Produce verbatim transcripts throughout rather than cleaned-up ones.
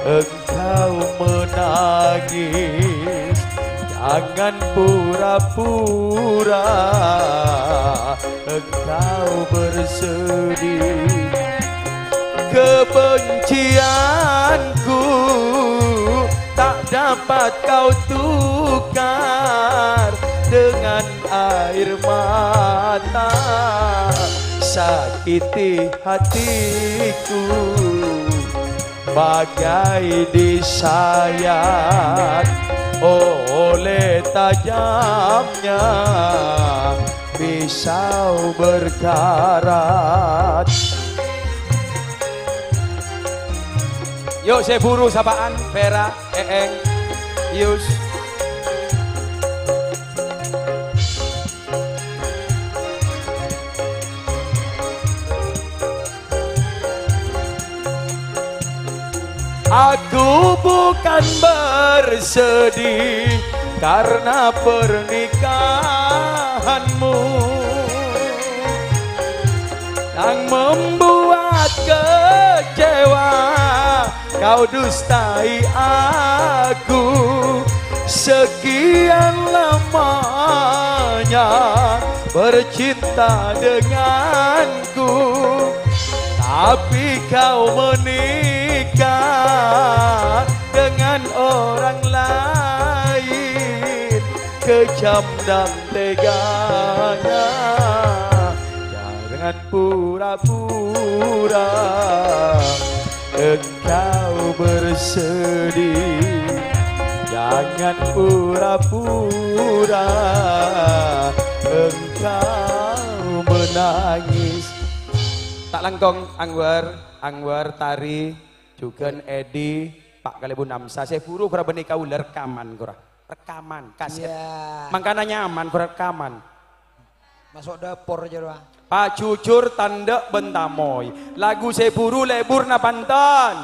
Engkau menangis, jangan pura-pura engkau bersedih. Kebencianku tak dapat kau tukar dengan air mata, sakiti hatiku bagai disayat oleh tajamnya pisau berkarat. Yuk, sè buru sapa'an, Vera, Eeng, Yus. Aku bukan bersedih karena pernikahanmu yang membuat kecewa. Kau dustai aku, sekian lamanya bercinta denganku, tapi kau menikah dengan orang lain. Kejam dan teganya, jangan pura-pura engkau bersedih, jangan pura-pura engkau menangis. Ta' langkong, Angwar, Angwar, Tari, jhughân Edi, Pa' kalèbun Amsa. Sè buru ghurâ bânnè kaulâ rekaman ghurâ. Rekaman, kasèt. Iyâ. Mangkana nyaman ghurâ rekaman. Maso' dâpor jârowa. Pajhujhur, Tandhâ' bân Tamoy. Lagu sè buru lebur napa enten?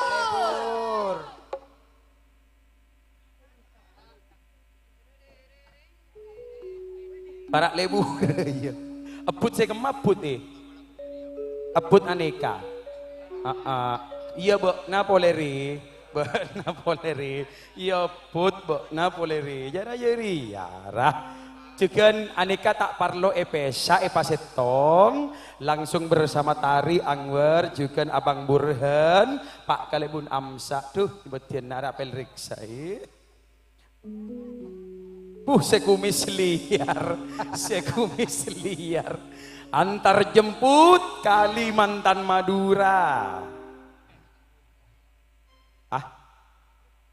Lebur. Para' lebur. Iyâ. Ebbhut sè kemma ebbhut, è. Ebbhut anèka. Aa. Iyâ, bâ'na polè, Ri. Bâ'na polè, Ri. Iyâ, ebbhut bâ'na polè, Ri. Jârâ, jârâ, ra. Jhughân anèka ta' parlo èpèsa, èpasèttong. Langsung bersama Tari, Angwar, jhughân Abang Burhan, Pa' kalèbun Amsa. Duh, bâdhiyânna ra pèl rèksa, è. Puh, sè kumis liar, sè kumis liar. Antar jemput Kalimantan Madura. Ah.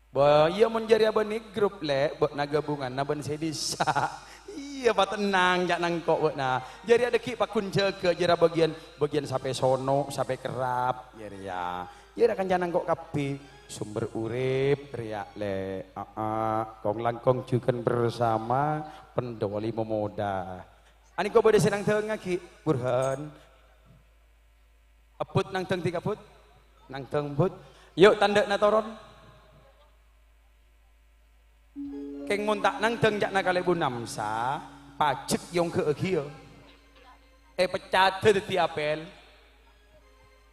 Bâ, iyâ, mon jârèya bânnè grup, Lè', bâ'na ghâbunganna bân sè dissa'. Iyâ, patennang, ca' nangko' bâ'na. Jârèya dhâggi' paggun jâgâ, jârèya bâgiyân, bâgiyân sapè sono', sapè kerrap, jârèya. Jârèya kanca nangko' kabbhi. Sumber urip rèya, Lè'. Aa, kong-langkong jhughân bersama, pendoli memoda. Anèko bâdâ sè nangdhâng aghi', Burhan. Ebbhut nangdhâng dhika, Bhut? Nangdhâng, Bhut. Yu', tandhâ'na toron. Kèng mon ta' nangdhâng ca'na kalèbun Amsa, pajhek èyonggâ'âghi, yu'. Èpeccadhâ dhâddhi apèl.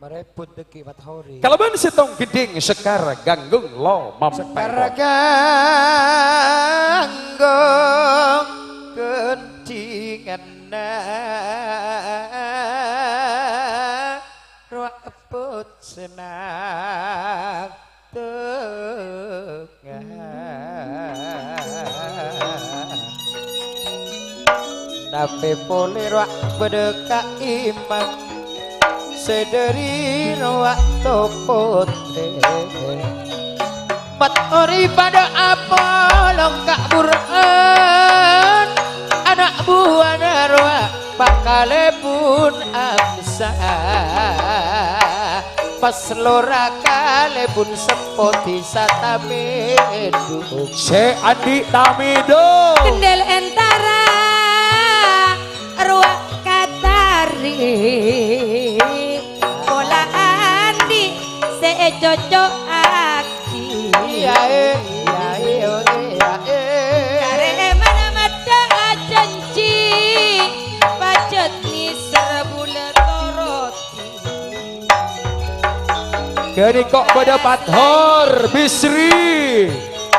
Marè bhut dhâggi' Fathori. Kalabân sèttong ghedhing Sekar Ganggung lo mampèr. Sekar Ganggung ghedhinganna rowa bhut sennang. Tapè polè rowa bâdâ ka imam sè dhâri rowa topotè. Fathori padâ apolong ka Burhan, ana' buwâna rowa pakalèbun Amsa. Pas lora kalèbun seppo dhisa Tamèdung. Sè andi' Tamèdung. Kendel entara rowa katari. Pola andi' sè ècoco'aghi. Iyâ, è, iyâ, è, oh, iyâ, è. Karè mana maddhâng ajhânjhi, pajhât nèser bulâ torot. Ghânèka bâdâ Pathor, Bisri.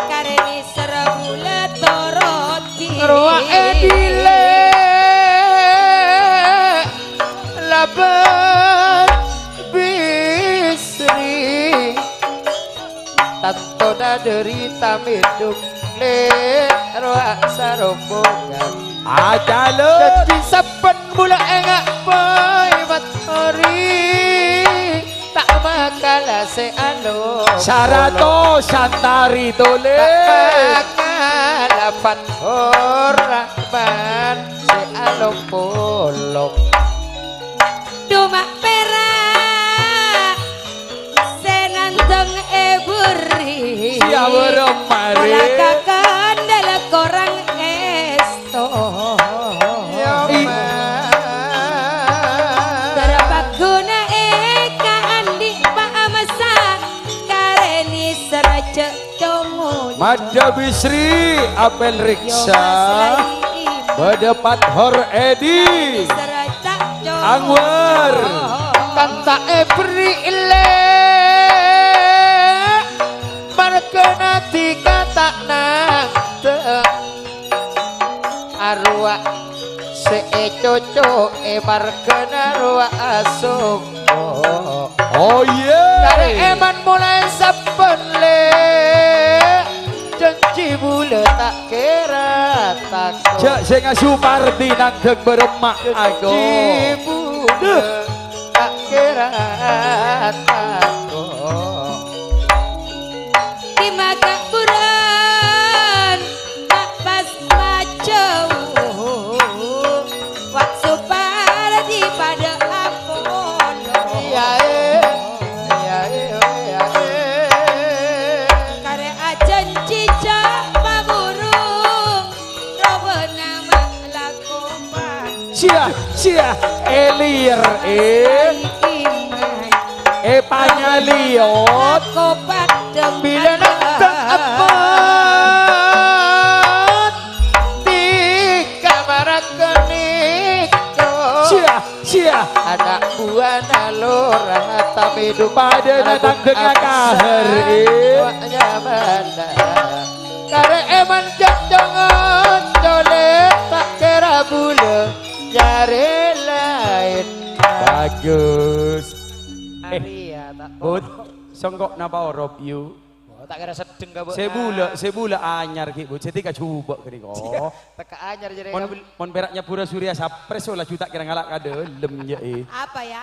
Karè nèser bulâ torot ki. Rowa è dhilâ labân Bisri. Tanto dhâri tamèdung lè' rowa sarombongan. Ajâlâ. Dhâddhi sabbhân bulâ ènga' bhâi mattori. Ta' makala sè alo. Sarato santari tolè. Ta' makala Fathur Rahman sè alompolong. Duma' pèra' sè nandhâng è buri. Siya bârâmma rè. Ola kakandhâl korang èsto. Ya, I- Ma. Bârâmma ghunana è kaandi' pa'amassa karè nèser jhâ' Madhâ Bisri, Apel Riksa, bâdâ Pathor Edi, Anwar. Kanta èberri' lè', marghâna dhika ta' nandhâng. Arowa sè ècoco'è marghâna rowa asompo. Oh, iyâ. Karè èman molaè sabbhân lè', jhânjhi bulâ ta' kèra tako'. Jhâ' sè ngasupardi nandhâng bârâmma ago. Jhânjhi bulâ ta' kèra tako'. Dimma kabhuran, ma' pas majhâu. Wak Supardi padâ apolong. Iyâ, è. Iyâ, è, iyâ, è. Karè ajhânjhi jhâ' pabhurung, robâna ma' lakopan. Siya, siya, è lèyèr, è. Iman. È panyaliyot. Lakopan. Bilâ nantang èpon. Dhika mara ghânèka. Siya, siya. Ana' buwâna lora tamèdung. Padâna tandhângnga kahèr, è. Nyamana. Karè èman jhânjhângan colè ta' kèra bulâ nyarè laèn. Bagus. Eh, Arya, ta' Bud, songko' napa orop, yu? Oh, ta' kèra seddheng ka, Bu. Sè bulâ, sè bulâ anyar, ghi', Bu. Sè dhika jhubâ' ghânèka. Tekka anyar jârèya, Mon, Bu. Mon pèra' nyabbhurâ Surya Sapres, oh, laju ta' kèra ngala' ka dâlem, yâ, è. Apa, ya?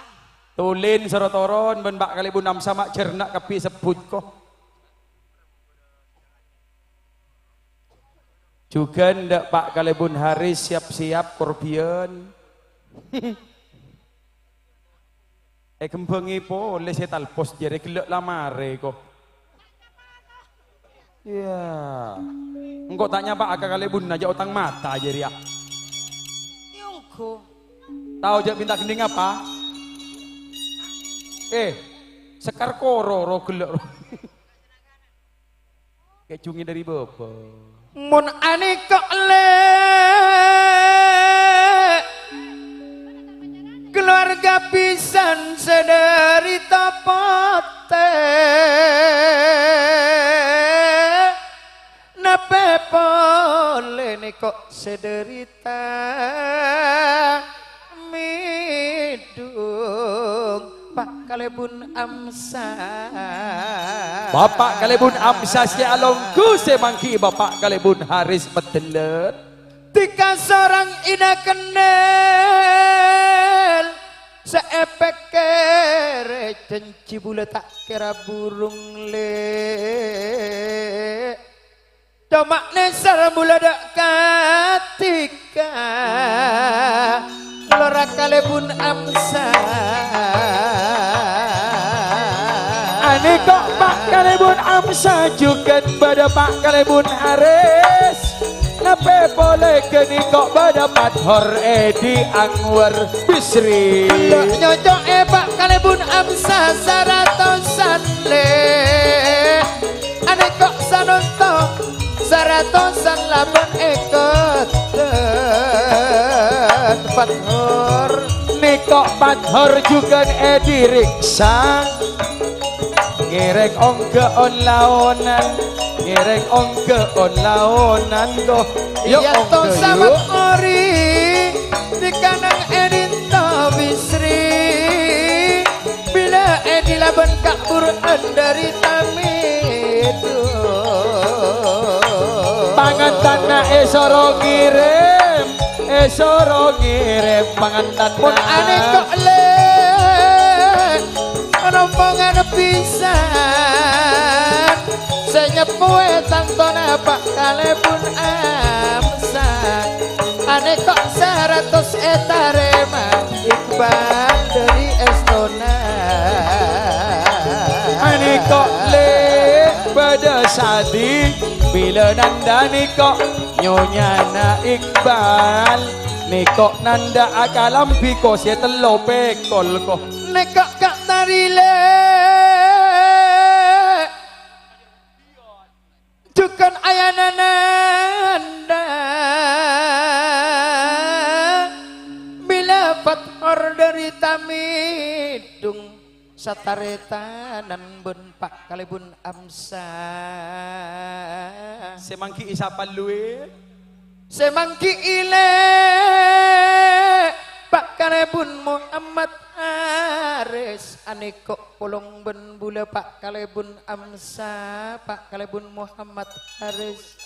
Tulin soro toron bân Pa' Kalèbun Amsa ma' jhârna' kabbhi sebbhut, ko. Jhughân dâ' Pa' Kalèbun Haris siyap-siyap korbhiyân. Èghembhângè polè sè talpos jârèya ghellâ' la marè, ko. Iyâ. Engko' ta' nyapa'a ka kalèbunna jhâ' otang mata jârèya. Yunggu. Tao jhâ' mènta ghendhing apa? Eh, sekar koro ro ghellâ' ro. Kèjungè dâri bâbâ. Mon anèka' lè', kalowarga bhisan sè dâri tapotè, napè polè nèko' sè dâri tamèdung, Pa' Kalèbun Amsa. Bapa' Kalèbun Amsa sè alongghu sè mangghi'i Bapa' Kalèbun Haris Meddellèr. Dhika sorang ina kennel sè èpèkkèrè, jhânjhi bulâ ta' kèra burung lè'. Coma nèser bulâ dâ' ka dhika, lora kalèbun Amsa. Anèko' Pa' Kalèbun Amsa jhughân bâdâ Pa' Kalèbun Haris. Napè polè ghânèko' bâdâ Pathor Edi Anwar Bisri. Lo' nyoco'è Pa' Kalèbun Amsa saratosan lè'. Anèko' sanonto saratosan labân èkoddhân Pathor. Nèko' Pathor jhughân èdiriksa. Ngèrèng ongghâ'ân laonan, ngèrèng ongghâ'ân laonan, to. Yo, iyâ, to, ongghâ', yo. Samat ori, dikanang è dinto Bisri. Bilâ è dilabân kabhurân dhâri Tamidu. Pangantanna èsoro ngèrèm, èsoro ngèrèm pangantanna. Mon anèko' lè', rombongan pisan sè nyeppowè tantona Pa' Kalèbun Amsa. Anèko' saratos ètarèma Iqbal dhâri èstona. Anèko' lè' bâdâ sadi, bilâ nandhâ nèko' nyonyana Iqbal. Nèko' nandhâ akalambhi ko sè tello pèkol ko. Nèko' ka' tari lè'. Jhughân ayana nandhâ, bilâ pathor dhâri Tamidung sataretanan bân Pa' Kalèbun Amsa. Sè mangghi'i sapa luwè? Sè mangghi'i lè' Pa' Kalèbun Muhammad Haris, anèko' polong bân bulâ Pa' Kalèbun Amsa, Pa' Kalèbun Muhammad Haris.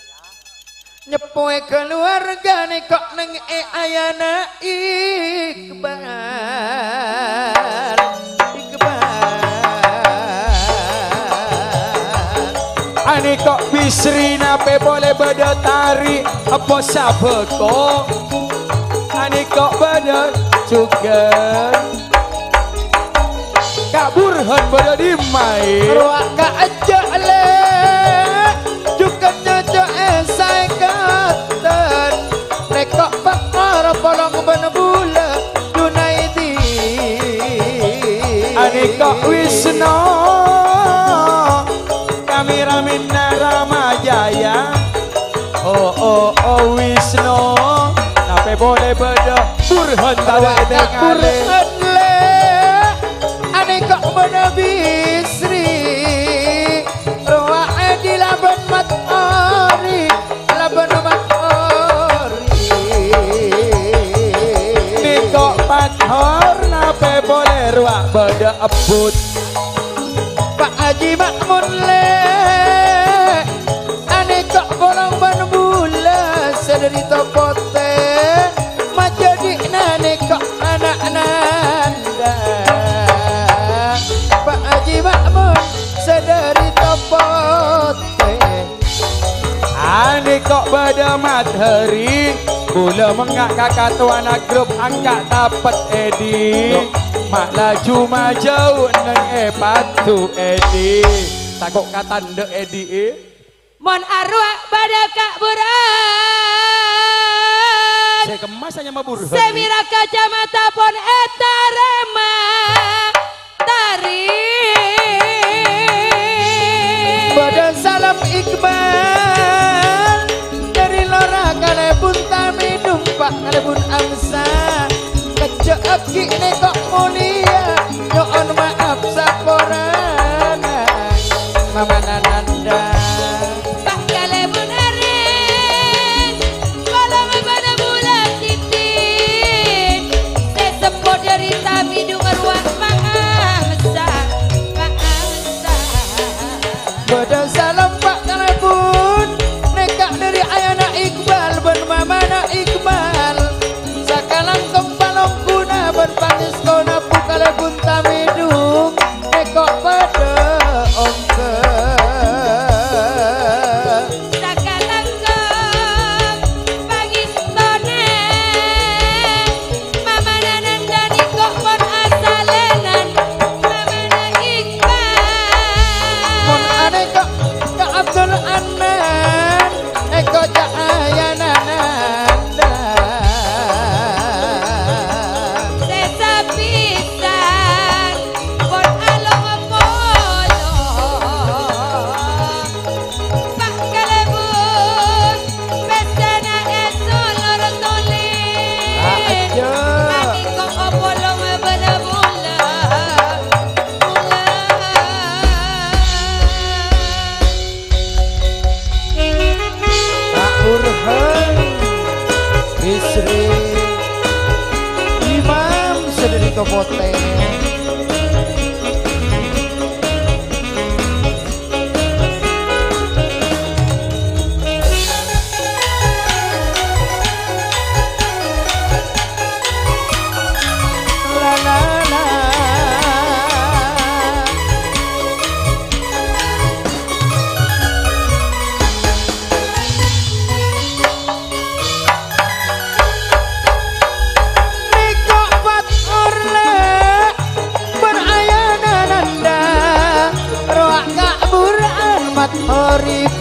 Nyeppowè kaluwarga nèko' neng è ayana Iqbal. Iqbal. Anèko' Bisri napè polè bâdâ tari, eppo sabâko. Anèko' bâdâ jhughân. Ka' Burhan bâdâ dimma, è? Rowa ka' ejjhâ' lè', jhughân nyoco'è saèkaddhân. Nèko' pèkkor polong bân bulâ Junaidi. Anèko' Wisnu, kameramen Rama Jaya. Oh, oh, oh, Wisnu. Napè polè bâdâ Burhan tadâ' ètèngalè. Burhan lè'. Anèko' bâdâ Bisri. Rowa è dilabân Mat Ori. Labân Mat Ori. Nèko' Pathor napè polè rowa bâdâ Ebbut. Pa' Haji Ma'mun lè', anèko' polong bân bulâ sè dhâri Topotè, majâdhi'na nèko' ana' nandhâ. Pa' Haji Ma'mun sè dhâri Topotè. Anèko' bâdâ Mat Hari, bulâ mengnga' ka katowana grup angka' tapet èdhi. Ma' laju majâu neng è paddhu èdhi. Tako' katandhâ èdhi, è. Mon arowa bâdâ Ka' Burhan. Sè kemma sè nyama Burhan, sè è. Mèra kacamata pon ètarèma. Tari. Bâdâ salam Iqbal dhâri Lora Kalèbun Tamidung, Pa' Kalèbun Amsa. Kejjhâ'aghi nèko' molèya, nyo'on ma'ap saporana. Mamana nandhâ. Pa' Kalèbun Arif, polong bân bulâ Siti, sè seppo dhâri Tamidung rowa ma'amsa, ma'amsa. Bâdâ salam Pa' Kalèbun, nèka' dhâri ayana Iqbal bân mamana Iqbal. Sakalangkong palongguna bân pangèstona Pa' Kalèbun Tamidung, nèko' padâ ongghâ. Sakalangkong pangèstona, mamana nandhâ nèko' pon asalènan, mamana Iqbal. Mon anèka'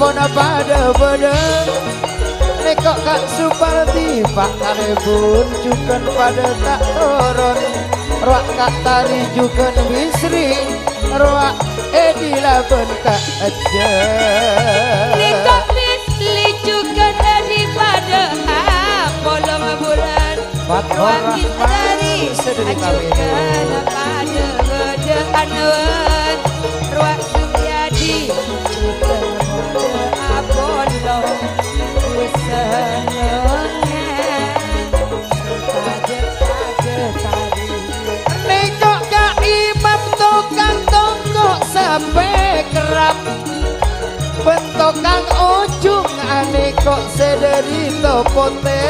Pon padâ bâdâ, nèko Ka' Supardi, Pa' Kalèbun jhughân padâ ta' toron, rowa Ka' Tari jhughân Bisri, rowa Edi labân Ka' Ejjâ. Nèko Bisri jhughân Edi padâ apolong bulân. Fathur Rahman, Sadari, Sadari Kawin. Ajudan padâ bâdâ anwar, rowa Suryadi, ajudan padâ apolong, sanongan, padâ-padâ tari. Nèko Ka' Imam tokang tongko' sapè kerrap. Bân tokang ojung anèko' sè dâri Topote.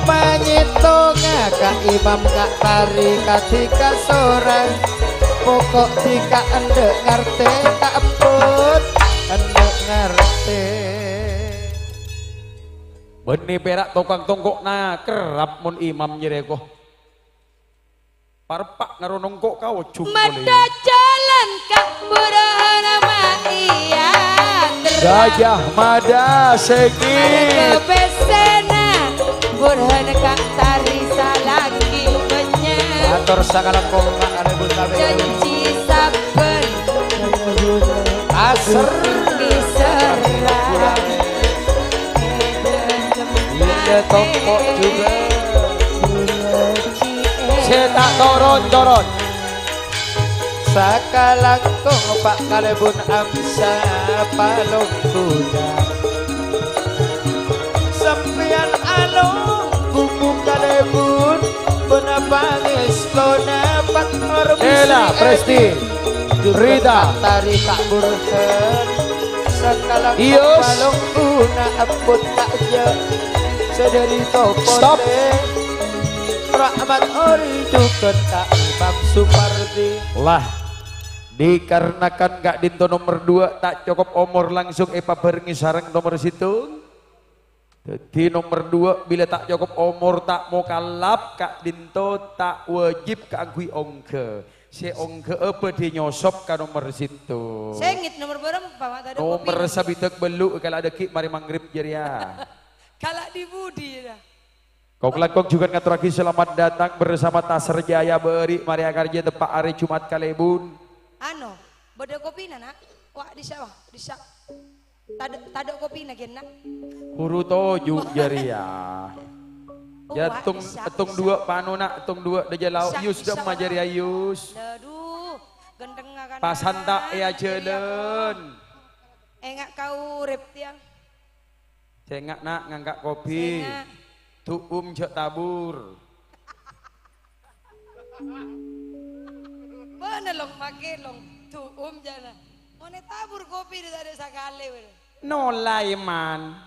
Manyètonga Ka' Imam Ka' Tari kadhi kasorang. Pokok dhika endâ' ngartè Ka' Ebbut, endâ' ngartè. Bânnè pèra' tokang tongko'na kerrap mon imam nyèrèko. Parpa' ngarè nongko' ka ojung polè. Mèdhâ jhâlân ka burana ma' iyâ. Gajah Mada Seki. Marga pèssèna burhana Ka' Tari salaghi bânnya'. Ator sakalangkong Ka' Kalèbun Tabe. Janji sabbhân. Aser. Diserah. Iya, tongko' juga. Sè ta' toron-toron. Sakalangkong Pa' Kalèbun Amsa palongguna. Sampèyan along buku Kalèbun, ponapa ngèstona Pak Normis Ella, Presti, Rita. Tari Ka' Burhan. Sakalangkong Iyus. Palongguna Ebbut Ka' Ejjâ. Sadari Topote. Stop. Rahmat Ori jhughân Ka' Imam Supardi. Lah, dikarenakan ka'dinto nomer dua ta' cokop omor langsung èpabhârengngè sareng nomer sèttong. Dhâddhi nomer dua bilâ ta' cokop omor ta' mokallaf ka'dinto ta' wajib kaangghuy ongghâ. Sè ongghâ'â bhâdhi nyosop ka nomer sèttong. Sengit nomer bârâmpa, Ma', tadâ' kopi. Nomer sabidhâk bâllu' kala' dhâggi' marè maghrib jârèya. Kala' di budi, ya. Kong-langkong jhughân ngatorraghi selamat datang bersama Tasar Jaya Bâri', marè akarjâ teppa' arè Jumat Kalèbun. Ano, bâdâ kopina, Na'? Wa', dissa', wa', dissa'. Tadâ', tadâ' kopina, ghenna. Buru toju' jârèya. Oh, ya, wa', tong, dissa', tong dissa'. Dua panu, Na', tong dua dâjâ lao'. Dissa', Yus, dissa', dâ'emma wa'. Jârèya, Yus. Aduh, gendhengnga kan. Pasanta, anak, ya, jârèya, jhâlân. Enga' kaurip, tèya. Sènga', Na', ngangka' kopi. Sènga'. Du'um jhâ' tabur. Bâ'na long makè long du'um jhâna. Mon ètabur kopi dâ' tadâ' sakalè bâ'na. Nolai, Man.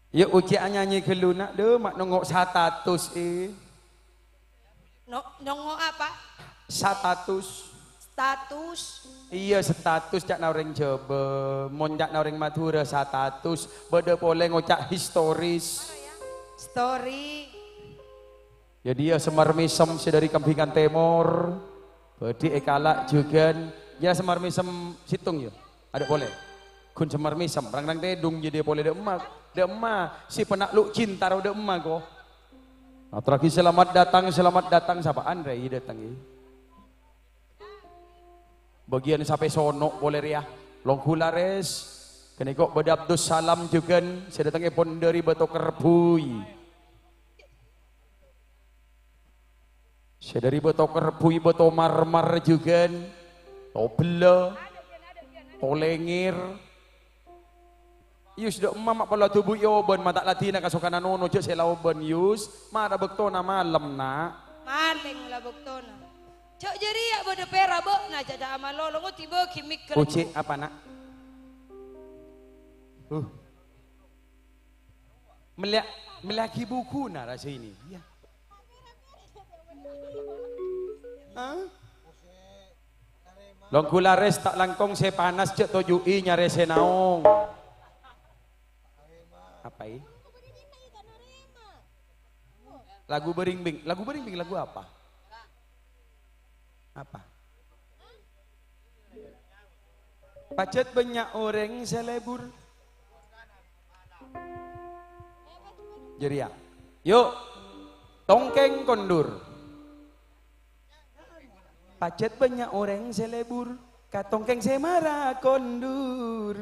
Ya, ojhâ' anyanyè ghâllu, Na', dâ', ma' nongo' satatus, è. No-, nyongngo' apa? Satatus. Status. Iyâ, status ca'na orèng Jhâbâ. Mon ca'na orèng Madhurâ, satatus. Bâdâ polè ngoca' historis. Story. Jadi, ya, Semar Mèsem sè dâri Kambingan Tèmor. Bâdhi èkala' jhughân. Ya, Semar Mèsem sèttong, ya. Adâ' polè. Ghun Semar Mèsem, rang-rang tèdung jârèya polè dâ'emma. Dâ'emma, sè penakluk cinta ro dâ'emma, ko. Atorraghi selamat datang, selamat datang. Sapa'an rèya dâteng, è? Bâgiyân sapè sono' polè rèya. Longghu larès. Ghânèko bâdâ Abdus Salam jhughân, sè dâtengngèpon dâri Bâto Kerbui. Sè dâri Bâto Kerbui, Bâto Marmar jhughân, Tobella, Tolèngèr. Yus, dâ'emma ma' pola dubu'i obân, ma' ta' ladina kasokanna nono, jhâ' sè la obân, Yus. Mara bâktona malem, Na'. Malèng la bâktona. Jhâ' jârèya bâdâ pèra' bâ'na, jhâ' jhâ' amalolo, ngodhi bâgi mèghâl. Ojhâ' apa, Na'? Huh. Mellè-, mellèaghi bukuna rasa ini. Iyâ. Hah? Longghu larès ta' langkong sè panas jhâ' toju'i nyarè sè naong. Apa, è? Lagu Berimbing. Lagu Berimbing lagu apa? Apa? Pajhât bânnya' orèng sè lebur. Jârèya. Yu', tongkèng kondur. Pajhât bânnya' orèng sè lebur ka tongkèng sè mara kondur.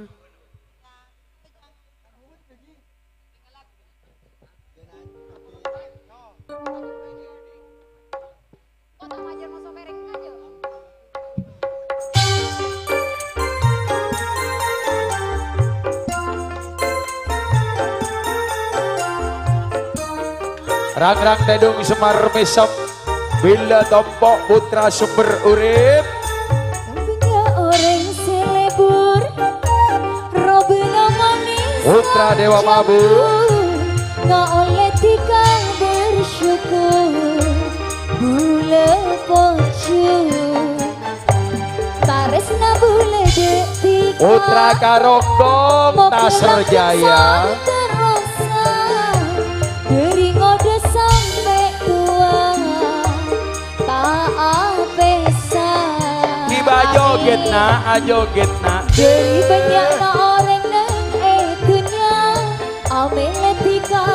Rang-rang tèdung Semar mèsem, bilâ tompo' putra sumber urip. Bânnya' orèng sè lebur, robâna manis Putra Dewa Mabu. Nga' ollè dhika bersyukur, bulâ pojhur. Tarèsna bulâ dâ' dhika. Putra Karongkong, Tasrejaya. Terrosa, bâri' ngodâ sampè' towa. Ta' apèsa. Ghibâ ajogèt, Na', ajogèt, Na'. Dhâri bânnya'na orèng neng è dhunnya, amèlè dhika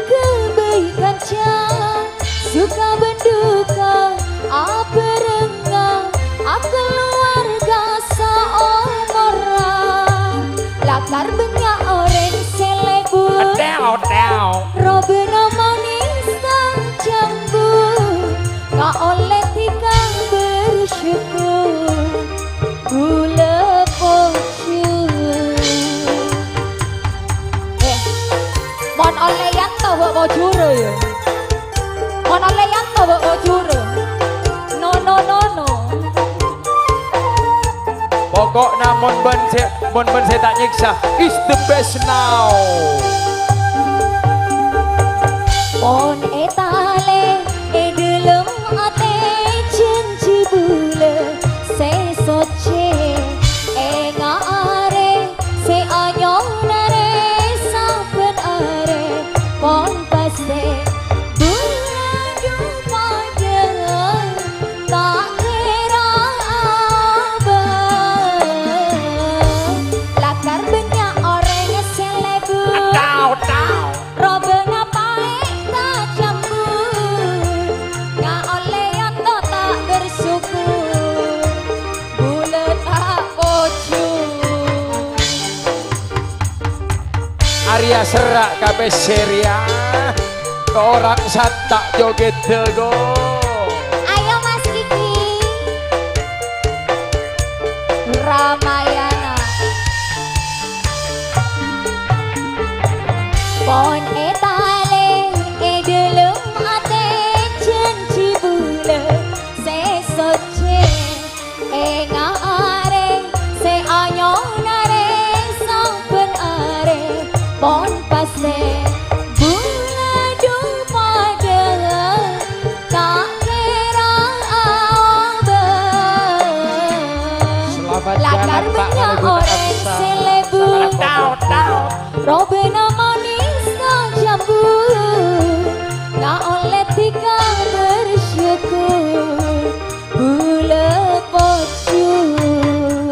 ghâbây kanca. Suka bân duka abhârengnga, akaluwarga saomorra. Lakar bânnya' orèng sè lebur. Tèo, tèo. Robâna manis tang jambu. Nga' ollè dhika bersyukur, bulâ pojhur. Eh, mon ollè yanto bâ' pojhurâ, yâ. Mon ollè yanto bâ' pojhurâ. No, no, no, no. Poko'na mon bân sè, mon bân sè ta' nyèksa, is the best now. Pon ètalè è dhâlem atè, jhânjhi bulâ sè soccè. Enga' arè sè anyonarè sabbhân arè, pon pastè bulâ du padâ. Ta' kèra abâ', lakar bânnya' orèng sè lebur. Tao, tao. Robâna paè' ta' jambu, nga' ollè yanto ta' bersyukur, bulâ ta' pojhur. Arèya serra' ka pèssè rèya. Torang santa' jogèdhâ, go. Ayo, Mas Kiki. Ramayana. Pon ètalè è dhâlem atè, jhânjhi bulâ sè soccè. Enga' arè sè anyonarè sabbhân arè, pon pastè bulâ du padâ, ta' kèra abâ'. Selamat jalan, Pak. Lakar bânnya' orèng sè lebur. Tao, tao. Robâna manis ta' jambu, nga' ollè dhika bersyukur. Bulâ pojhur.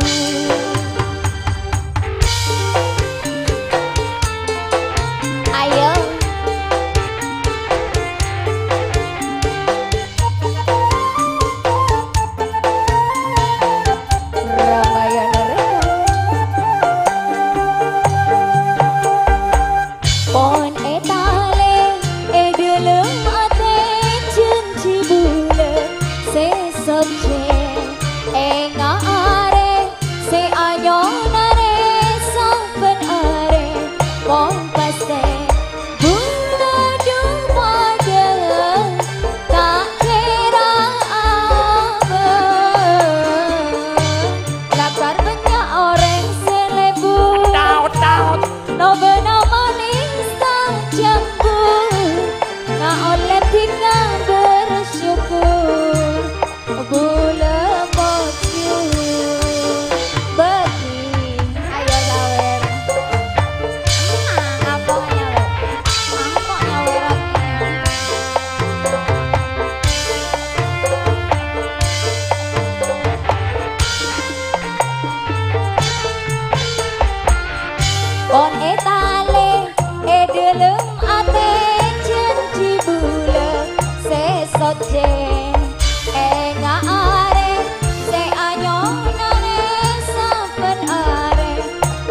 Ayo. Ramayana Reka. Enga' arè sè anyonarè sabbhân arè,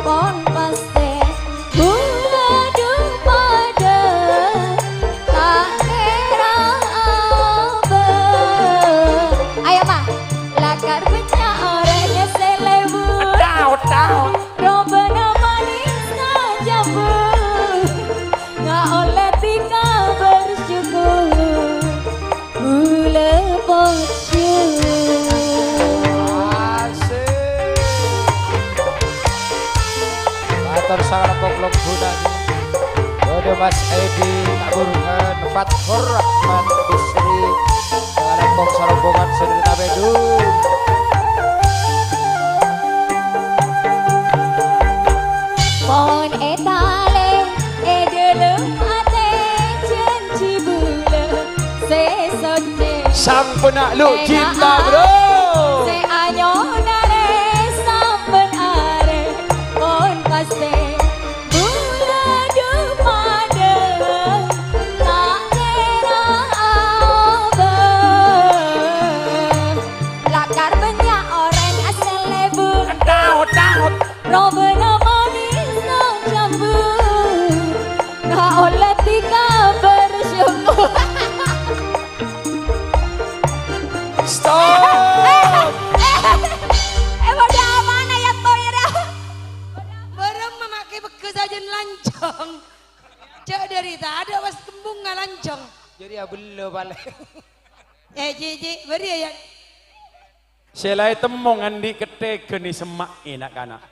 pon pastè bulâ du padâ ta' kèra abâ'. Ayo, Ma, lakar bânnya' orèng sè lebur. Daot, daot. Robâna manis ka jambu, nga' ollè tika bersyukur, bulâ posyuk. Asik. Mator sanget kok lombunan. Waduh, Mas Edi, Kak Burhan, Fatkur Rahman, Bisri, sanget kok sarombongan sendiri tabedu. Pon ètalè è dhâlem atè, janji bulâ sè soccè. Samponna lu cinta, bro. Sè anyonarè sabbhân arè, pon pastè bulâ du padâ ta' kèra abâ'. Lakar bânnya' orèng sè lebur. Daot, daot. Robâna manis ka jambu, nga' ollè tika bersyukur. Stop. Eh, eh, eh, eh, padâ apana ya, Toy, ya? Bârâmma makkè pegghâ sajân lanjhâng. Jhâ' dhâri tadâ' pas kembung ngalanjhâng. Jadi abello palèng. Eh, Ji, Ji, bâri' ya, ya. Sè la ètemmo andi' ketthèghân è semma'è na'-kana'.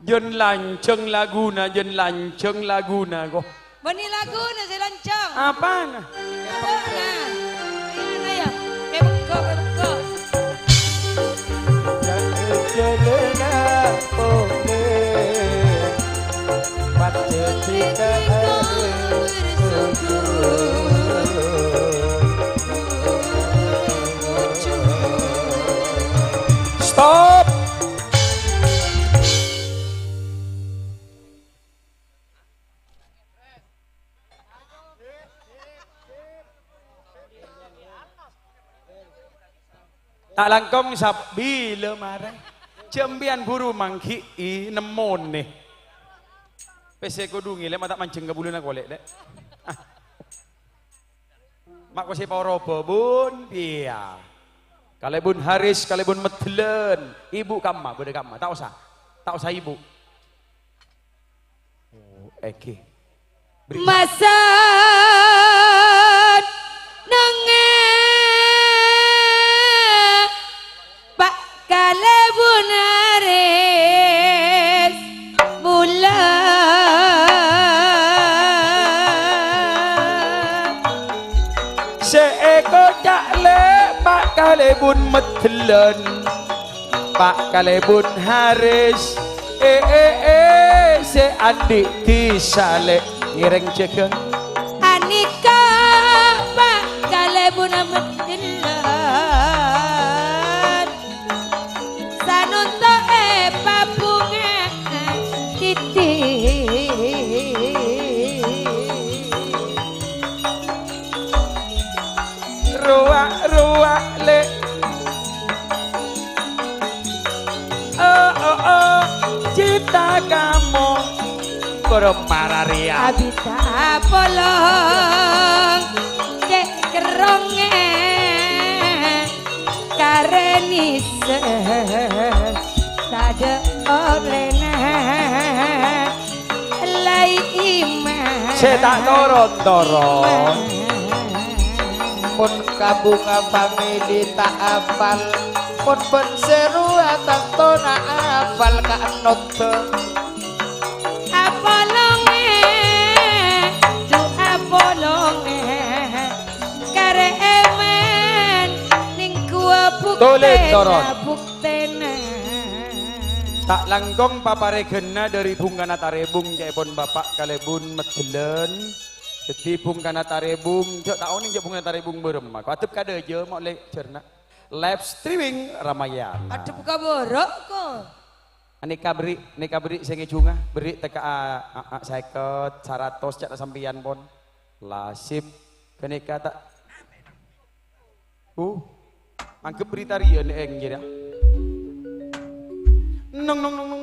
Jân lanjhâng laguna, jân lanjhâng laguna, ko. Bânnè laguna sè lanjhâng. Apana? Bâ'na. Ayo, kebekko, kebekko. Jhâlâna polè. Stop. Ta' langkong sab-, bilâ mara. Jhâ' empèyan buru mangghi'i nemmonè. Pèssè kodhu ngèlè ma' ta' manjheng ka bulâna kolè', Lè'. Ah. Ma' kosè poroba, Bun, piya. Kalèbun Haris, kalèbun Meddellân. Ibu kamma, bâdâ kamma. Ta' osa. Ta' osa ibu. Oh, èngghi. Beri. Masan nengè Pa' Kalèbun Haris mula. Sè èkoca' Lè' Pa' Kalèbun Meddellân. Pa' Kalèbun Haris, eh, eh, eh, sè andi' dhisa Lè' ngèrèng jhâghâng. Anèka Pa' Kalèbun Meddellân, sanonto'è pabhunga'an dhidhi'. Rowa-rowa Lè'. Oh, oh, oh, cinta kamu. Koro mararèya. Abita polong, cè' kerrongngè. Karè nèsè tadâ' ollèna lai iman. Sè ta' toron-toron. Mon kabunga famili ta' apal, mon bân sè rowa tantona apal ka'ennotto. Apolongè, du apolongè, karè èman, nèng ghuwa Tolè, buktèna, toron. Buktèna. Ta' langkong paparèghânna dâri bhungkana Tarèbung, ca'èpon Bapa' Kalèbun Meddellân. Dhâddhi bhungkana Tarèbung, jhâ' ta' onèng jhâ' bhungkana Tarèbung bârâmma. Ko' adhep ka dâjâ, mo' lè' jhârna. Live streaming Ramayana. Adhep ka bârâ', ko'. Anèka bherri', anèka bherri' sè ngèjhunga, bherri' tekka a, a, a, sèket, saratos, ca'na sampèyan pon. Lasip, ghânèka ta'. Bu, anggep berita riya neng jârèya. Nong, nong, nong.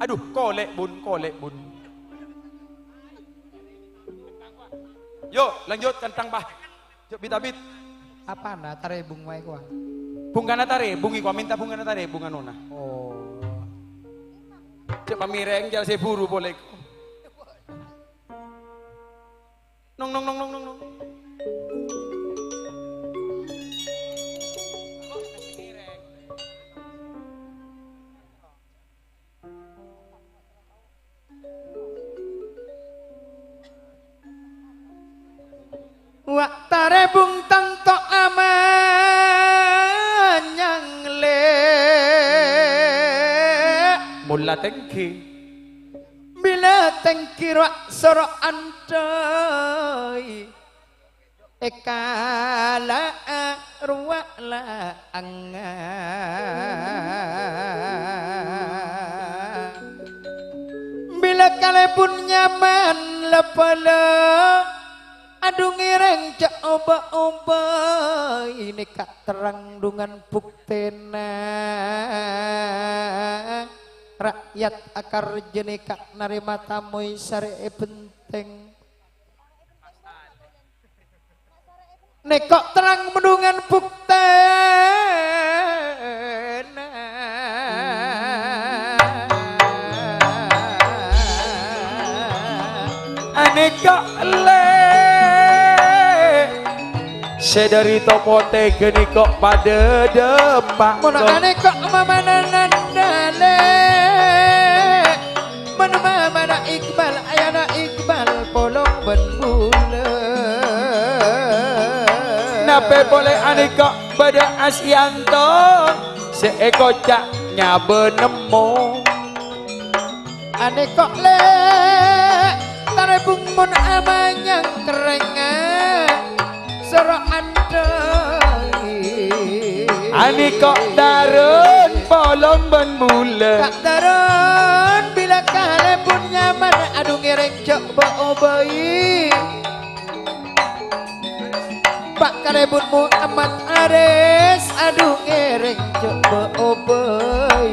Aduh, kolè', Bun, kolè', Bun. Yo, lanjut, kantang, Pak. Jhâ' bit-abit. Apana tarèbung wae, kowa? Bungkana tarèbung, iko minta bungkana tarèbung anona. Oh. Jhâ' pamèrèng, jhâ' sè buru polè, ko. Nong, nong, nong, nong, nong, nong. Wa' tarèbung tanto amanyang lè'. Mola tèngghi. Bilâ tèngghi rowa soro andhâi. Èkala'a rowa laangnga. Bilâ kalèbun nyaman la-bâlâ, adhu ngèrèng jhâ' obâ-obâi nèka terrang dhungan buktèna. Ra'yat akarjâ nèka narèma tamoy sarè è benteng. Nèko terrang mendungan buktèna. Anèko lè', sè dhâri Topotè ghâniko padâ dâpa'. Mon anèko mamana nandhâ lè'. Mon mamana Iqbal, ayana Iqbal polong bân bulâ. Napè polè anèko bâdâ Asyanto sè èkoca' nyabâ nemmo. Anèko lè' tarèbung mon amanyang kerrèngnga. Soro andhâi. Anèko dârân polong bân bulâ. Ka' dârân bilâ kalèbun nyaman, adhu ngèrèng jhâ' bâ-obâi. Pa' kalèbun Muhammad Aris, adhu ngèrèng jhâ' bâ-obâi.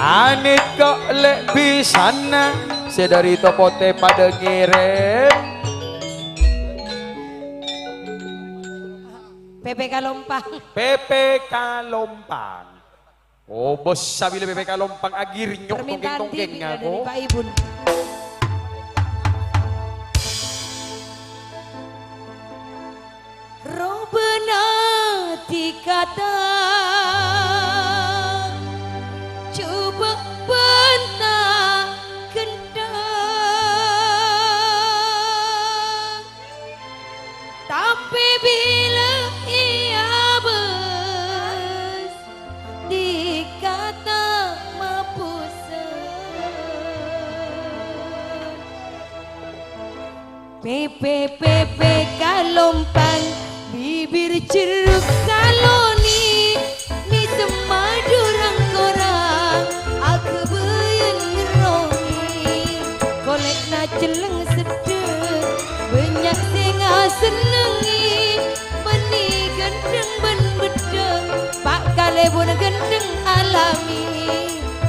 Anèko lè' bhisanna sè dhâri Topotè padâ ngèrèng. P P Kalompang. P P Kalompang. Oh, bos, sabila P P Kalompang agirnyo' tongkeng-tongkengnga, dhâri Pak Ibun. Robâna dhikata jhubâ' bânta gendhâng, tapè bilâ èabâs dhikata mabusân. P P P P Kalompang, bibir jeruk kaloni, mèsem madu rang-korang, aghâbâyân ngerrongi. Kolè'na celleng seddhâ, bânnya' sè ngasennengngè, bânnè gendheng bân beddhâng, pa' kalèbun gendheng alami.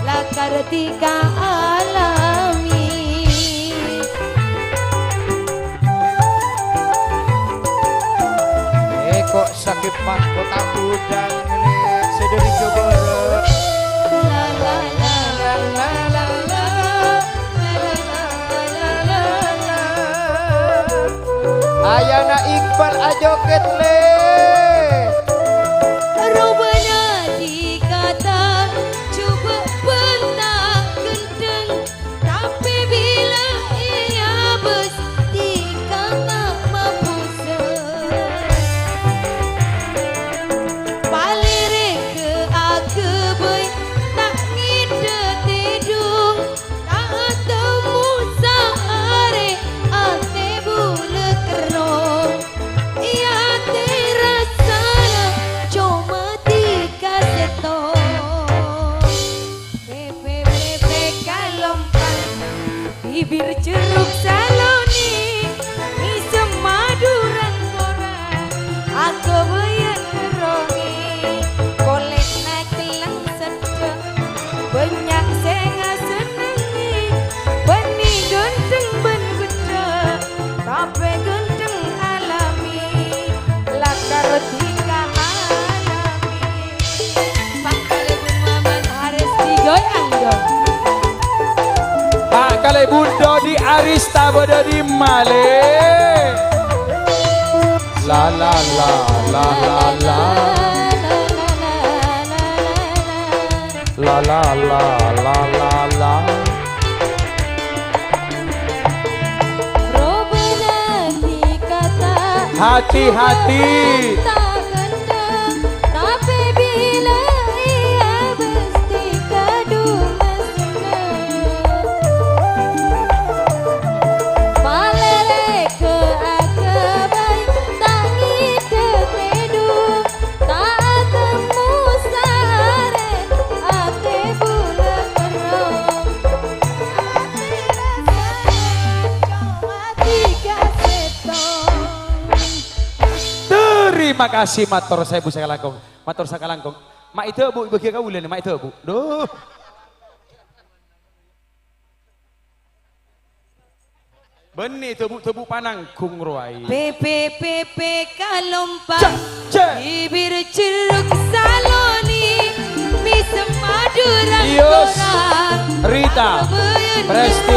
Lakar dhika alami. Èko' sakèppan kota budang lè' sè dhâri Jhâbâ Bârât. Ayana Iqbal ajokèt, lè'. Robâna dhikata jhubâ' bânta gendheng, tapè bilâ èabâs dhikata mabusân. Palèrè' aghâbây ta' ngèdhâ tèdung. Ta' atemmo saarè atè bulâ kerrong, è atè rassa Bun Dodi Arista bâdâ di malè. La, la, la, la, la, la. La, la, la, la, la, la. Robana di kata Hati-hati. Ta' gendheng, tapè bilâ iyâ bâs di kadhu messengnga. Malèrè ka aghâbây, ta' ngèdhâ tèdung, ta' atemmo sarè, atè bulâ kerrong. Atè rasa coma tiga setong. Terima kasih, mator saèbu sakalangkong. Mator sakalangkong. Ma' èdhâbu bâgi kaulâ nè, ma' èdhâbu. Duh. Bânnè dhâbu-dhâbu pananggung rowa. Bèbè-bèbè kalompang, Cek, cek. Bibir jeruk saloni, mèsem Madhurâ Yus, korang, Rita, Presti,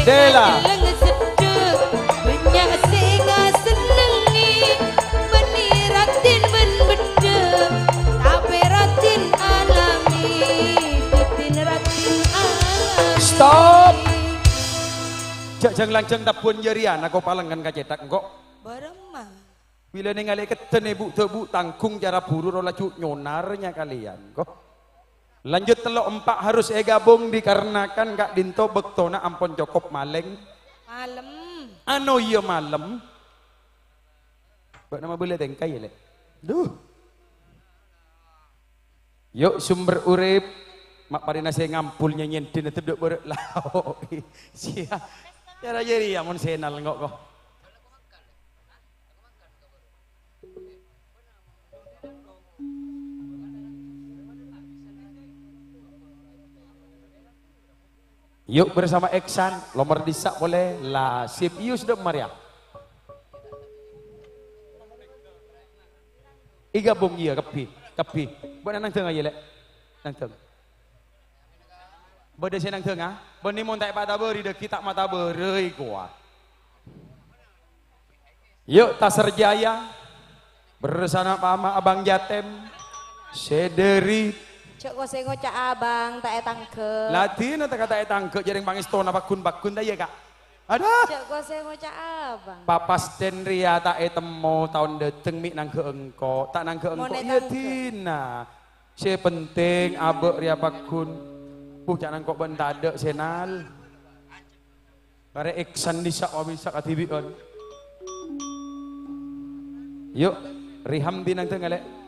Dela. Bânnya' sè èkasennengngè, bânnè raddhin bân beddhâ, tapè raddhin alami, bâdhin raddhin alami. Stop. Jhâ' jhâng-lanjhâng tabbhuwân jârèya, nako palengngen ka cèthak, engko'. Bârâmma. Bilâ nèngalè keddhâ nè bu'-dhâbu' tanggung cara buru ro laju nyonar nyakaleyan, ko. Lanjut tello' empa' harus ègabung dikarenakan ka'dinto bâktona ampon cokop malèng. Malem. Ano iyâ malem. Bâ'na mabâlâ tèngka, yâ, Lè'? Duh. Yu', sumber urip, ma' parèna sè ngampul nyanyèn dina tedhuk bârâ' lao'. Sia. Cara jârèya mon sènal engko', ko. Yu', bersama Iksan, lomor dissa' polè, la sip, yu', sudah Maria. Ègabung iyâ, kabbhi, kabbhi. Bâ'na nangdhâng, yâ, Lè'? Nangdhâng. Bâdâ sè nangdhâng, ah? Bânnè mon ta' èpatabâri, dâggi' ta' matabârâi, kowa. Yu', Taser Jaya, bersama Pama Abang Jatem, sè dâri. Jhâ' kosè ngoca' abang, ta' ètangghâ'. Ladina ta' kata ètangghâ', jhâreng pangèstona paggun-paggun, ta' iyâ, Ka'? Adâ. Jhâ' kosè ngoca' abang. Papastèn rèya ta' ètemmo, taon dâteng mè' nangghâ' engko', ta' nangghâ' engko', iyâ, ètangghâ'. Dina. Sè pentèng abâ' rèya paggun. Buh, ca' nangko' bân tadâ' sènal. Karè Iksan dissa' wa bisa kadhibi'ân. Yu', Rihamdi nangdhâng, Lè'.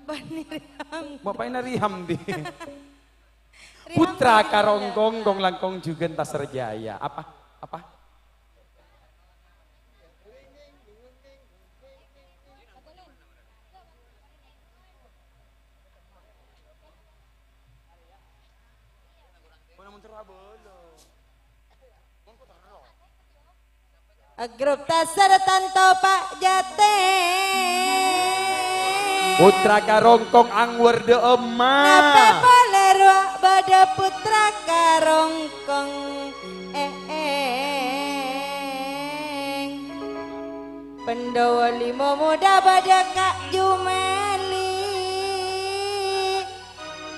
Bânnè Rihamdi. Mapa'èna Rihamdi? Rihamdi Putra nangdhâng. Karongkong, kong langkong jhughân Taser Jaya. Apa? Apa? Grup Taser tanto Pa' Jateng. Putra Karongkong angwerdhâ emma. Napa polè rowa bâdâ Putra Karongkong, eh, eh. Pandhawa limo modhâ bâdâ Ka' Jumali.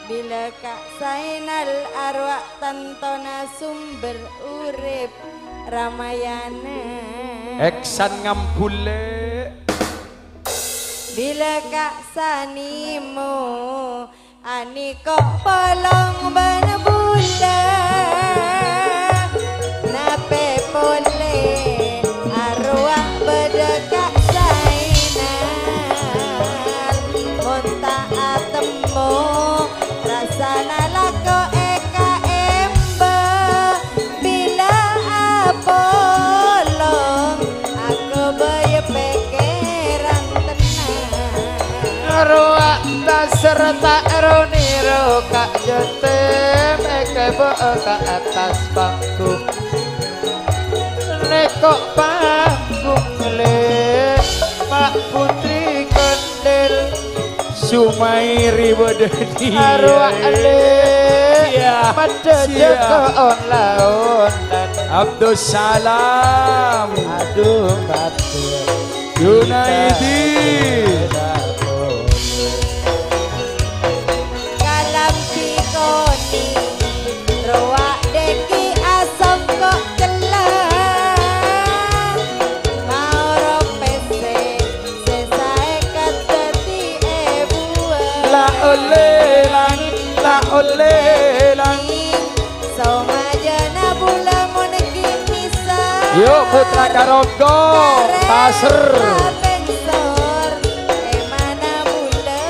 Bilâ Ka' Sainal arowa tantona sumber urip Ramayana. Iksan ngambul, Lè'. Bilâ Ka' Sanimo aniko' polong bân bulâ. Napè polè arowa bâdâ Ka' Sainal. Mon ta' atemmo, rassana lako èkaèmbâ. Bilâ apolong, aghâbây pèkkèran tennang. Rowa Taser ta' ro-nèro Ka' Jateng, èkèbâ'â ka attas panggung. Nèko' panggung, Lè', Ma' Putri Kandel. Sumairi bâdâ diyâ. Arowa, Lè'. Iyâ. Madhâ Siap. Jâgâ on-laonan. Abdussalam. Adu, batur. Junaidi. Kalambi konèng, rowa dhâggi' asongko' cella. Maoro pèssè sè saèkat dhâddhi èbuwân. La ollè lang, la ollè lang. Somajâna bulâ mon ghi' mèsor. Yu, Putra Karonggo, Karè paser. Papengsor, èmana bulâ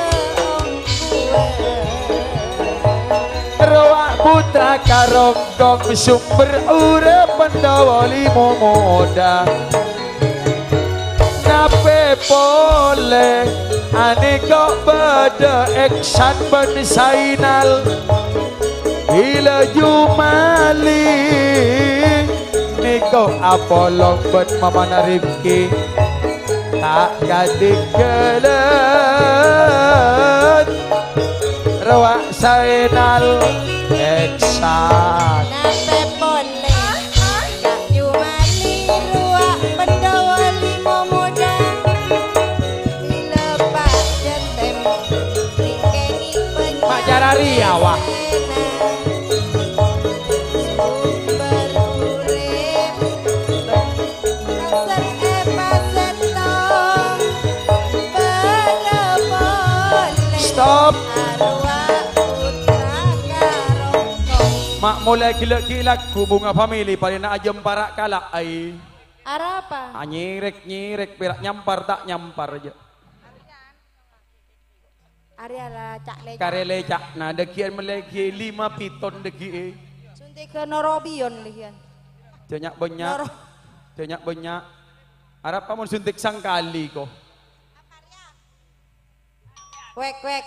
ongguwân. Rowa Putra Karonggo, sombher urep Pandhawa Limo Moda. Napè polè, anèko bâdâ Èksan bân Sainal. Bilâ Jumali, nèko apolong bân mamana Rifki. Ta' kadhingghâlân, rowa Sainal Èksan. Napè polè, Ka' Jumali rowa Pandhawa Limo Moda. Bilâ pajhât tèmpo, ning kènè' Mak Carari, ya, wah. Sombher urip, Kasar èpasèttong, bârâ polè. Stop. Arowa Putra Karonggo. Ma' molè ghellâ' ghi' lagghu Bunga Family, palèna ajâm para' kala', ai. Arapa? Anyèrèk-nyèrèk, pèra' nyampar ta' nyampar, jâ. Arèya la ca'-lèca'. Karè lèca'na, dhâggi'ân mellè ghi' lima piton dhâggi'è. Suntik norobion liyan. Jâ nya'-bânnya'. Noro- Jâ nya'-bânnya'. Arapa mon suntik sangkali, ko? Wek, wek.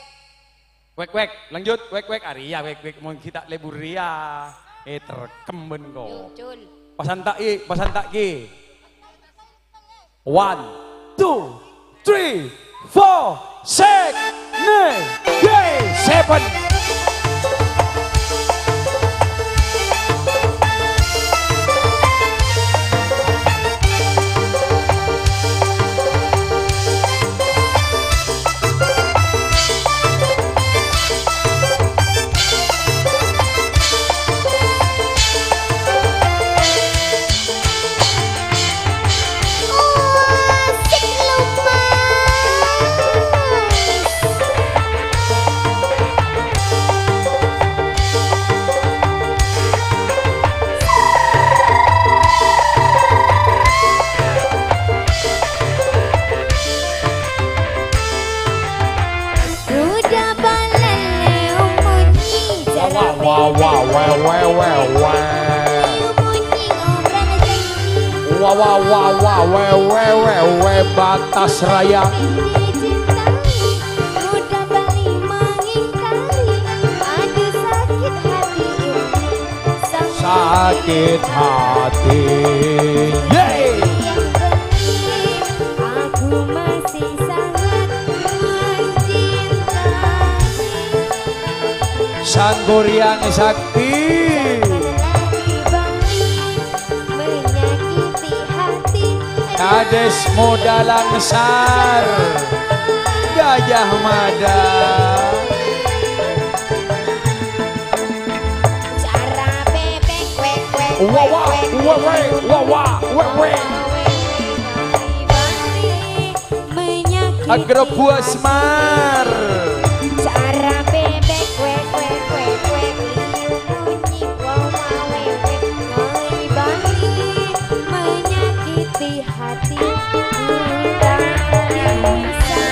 Wek, wek. Lanjut. Wek, wek. Arèya, wek, wek. Mon ghi' ta' lebur rèya. Eh, terkem bân, ko. Muncul. Pasanta', i, pasanta', ki. One, two, three, four, six, nine, eight, seven. Roda balèlè omongnyi. Wah, wah, wah, wah, wah, wah, wah. Omongnyi ngobrol jhânjhi. Wah, wah, wah, wah, wah, wah, wah, wah, Batas Raya. Dicintai, roda bali mengingkari. Aduh, sakit hati ini. Sakit hati. Yeay. Aku masih sangat mencintai. Sang Goryang Sakti. Jangan lagi balik menyakiti hati. Kades Muda Langsar. Gajah Mada. Cara bebek, wek, wek, wek, wek. Wawa, wewe, wawa, wewe. Agro Buah Semar. Cara bebek, wek, wek, wek, wek. Liu munyi, wawa, wewe. Ngai bali, menyakiti hati, ku tak bisa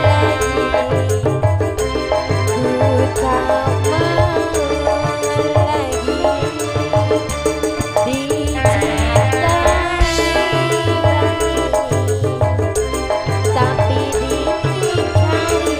lagi, ku tak mau lagi dicintai lagi, tapi diingkari.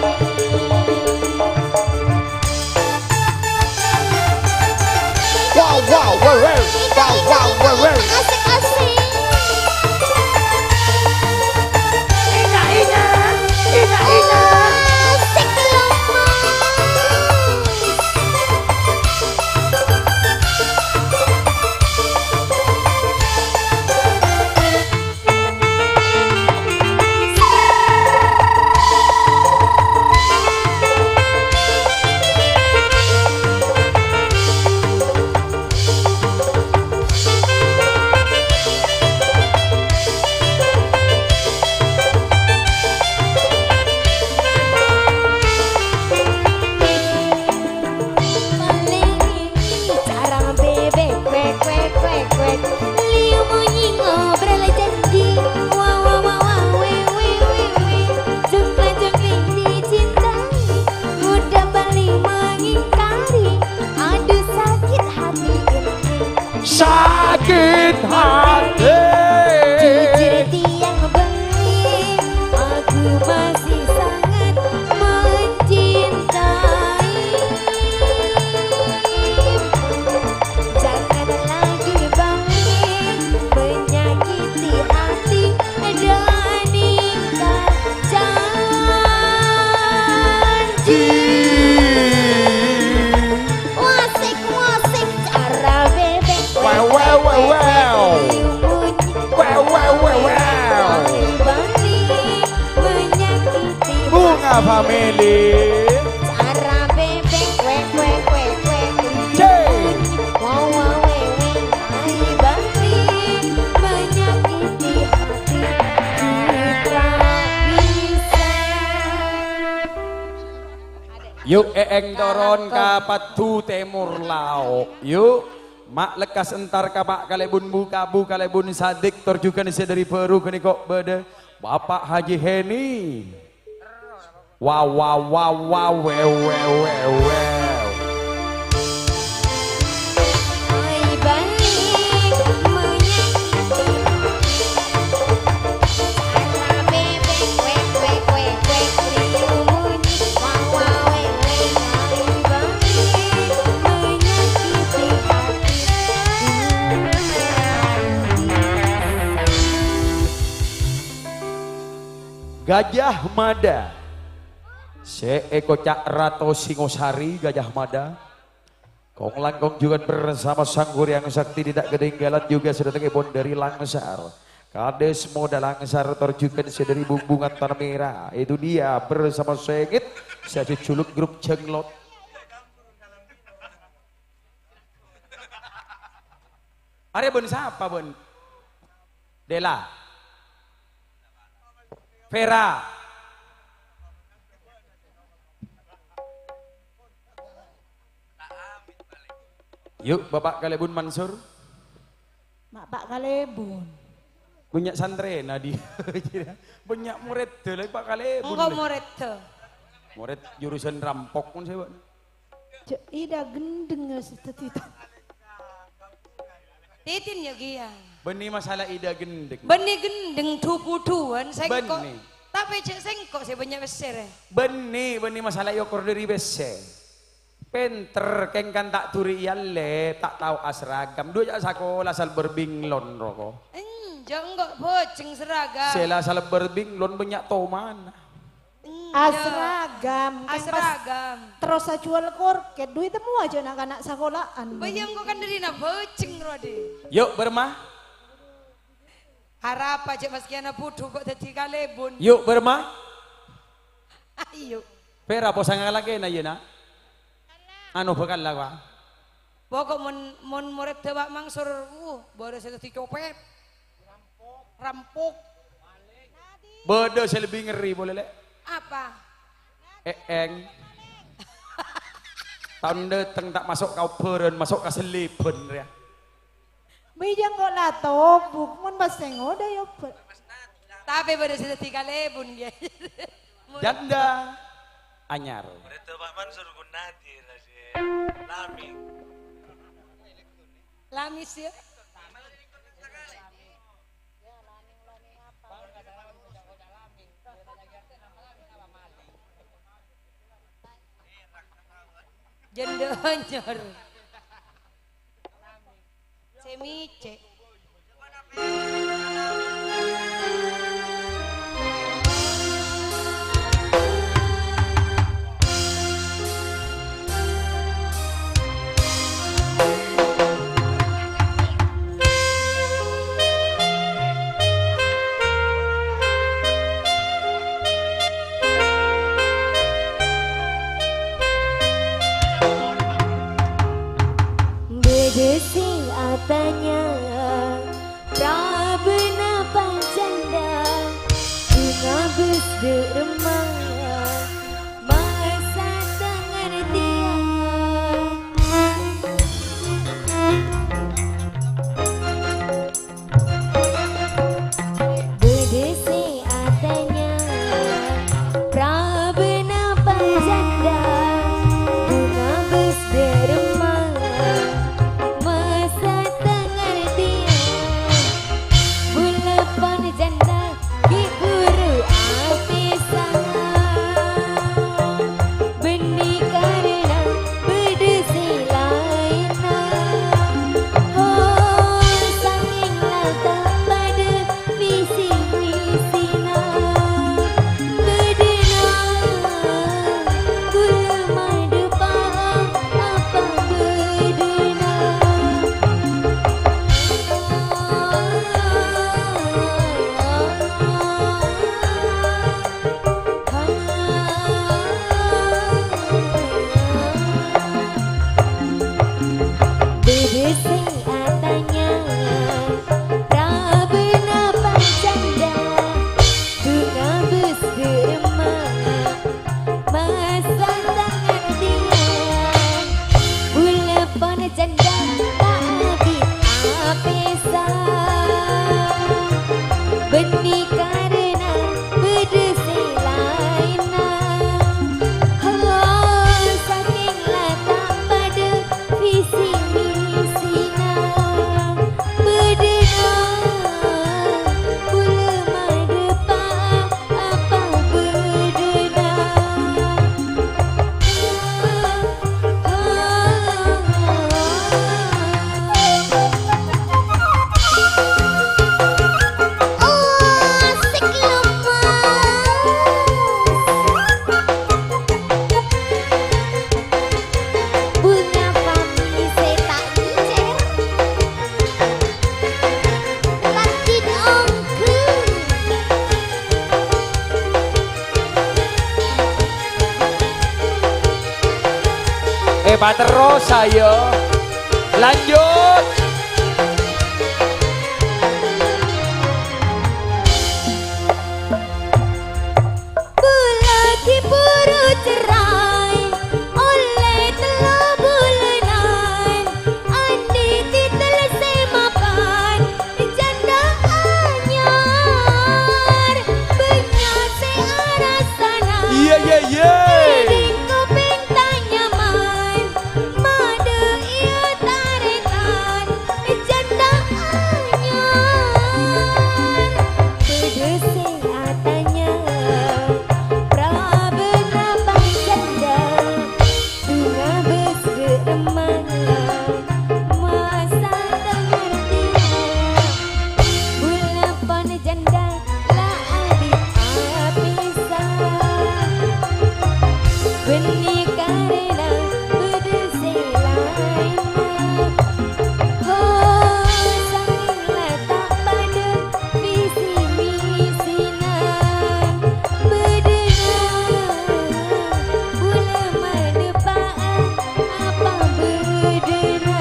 Family. Cara bebek, wek, wek, wek, wek. Wow, wow, wek, wek. Ai, bali, menyakiti hati, citra bisa. Yu', Eeng toron ka Paddu Tèmor Lao'. Yu', ma' lekkas entar ka Pa' Kalèbun Bu-, Kabu Kalèbun Sadik, tor jhughân sè dhâri bhâru ghânèka bâdâ Bapak Haji Heni. Wow, wow, wow, wow, wow, wow, wow, wow. Gajah Mada. Sè èkoca' Rato Singosari, Gajah Mada. Kong-langkong jhughân bersama Sang Kuryang Sakti tidak ketinggalan juga sè dâtengngèpon dhâri Langsar. Kades Moda Langsar tor jhughân sè dhâri Bumbungan Tanah Merah. Itu dia bersama Sengit, sè ajhujhuluk grup Jenglot. Arèya bân sapa, bân? Dela. Vera. Yu', Bapak Kalèbun Mansur. Ma' Pa' Kalèbun. Bânnya' santrèna dhi. Bânnya' morèdda la Pa' Kalèbun. Engko' morèdda. Morèd jurusan rampok mon sè, Pak. Jhâ' ida ghendheng, ya, sè dhâddhi ta-, Titin, ya, Giyang. Bânnè masalah ida ghendheng. Bânnè ghendheng du-budhuwân sèngko'. Bânnè. Tapè jhâ' sèngko' sè bânnya' pèssè, rè. Bânnè, bânnè masalah èokor dhâri pèssè. Pènter, kèng kan ta' dhuri èyallè, ta' tao asragam. Dhu jhâ' sakola salbâr binglon, roko. Enjâ', engko' bhâjheng seragam. Sè la salbâr binglon bânnya' tomana. Enjâ'. Asragam, kan pas Asragam. Terros ajhuwâl korkèt, dhu ètemmo ajâ na'-kana' sakola'an. Bâ, iyâ, engko' kan dhârina bhâjheng, ro, Dhi. Yu', bârâmma? Arapa jhâ' maskèna budhu kok dhâddhi kalèbun? Yu', bârâmma? Ayo. Pèra' posanga lakèna, iyâ, Na'? Anu, bhâkal la, Pak. Pokok mon, mon morèdda Pak Mansur, wuh, bâdâ sè dhâddhi copèt. Rampok. Bâdâ sè lebbi ngerri polè, Lè'. Apa? Eeng. Taon dâteng ta' maso' ka obhârân, maso' ka sellèbân, rèya. Bâ iyâ engko' la tobuk, mon pas sè ngodâ ya obhâr. Tapè bâdâ sè dhâddhi kalèbun, ghi. Janda anyar. Bâdâ Pak Mansur Gunadi, Lami. Lamis, ya. Janda anyar. Sè mècè'. Bâdâ sè atanya, "Prabâna Pa' Janda, bhunga bes dâ' remma, masa ta' ngartèya?" Bâdâ sè atanya, "Prabâna Pa' Janda, bhunga bes dâ' remma, masa ta' ngartèya?" Bulâ pon janda ghi' buru apèsa. Terros, ayo. Lanjut. Bulâ ghi' buru cerai, ollè tello' bulânan. Andi' titel sè mapan, jhândhâ anyar. Bânnya' sè arassanan. Iyâ, iyâ, iyâ. Ngèdhing kopèng ta' nyaman. Madâ iyâ tarètan, jhândhâ anyar. Bâdâ sè atanya, prabâna bân jhândhâ, bhunga bâs dâ' remma, masa ta' ngartèya. Bulâ pon jhândhâ la abit apèsa. Bânnè karèna bâdâ sè laènna. Ho, sakèng la ta' padâ visi misina. Bâdâna bulâ madâpa'a apa bâdâna.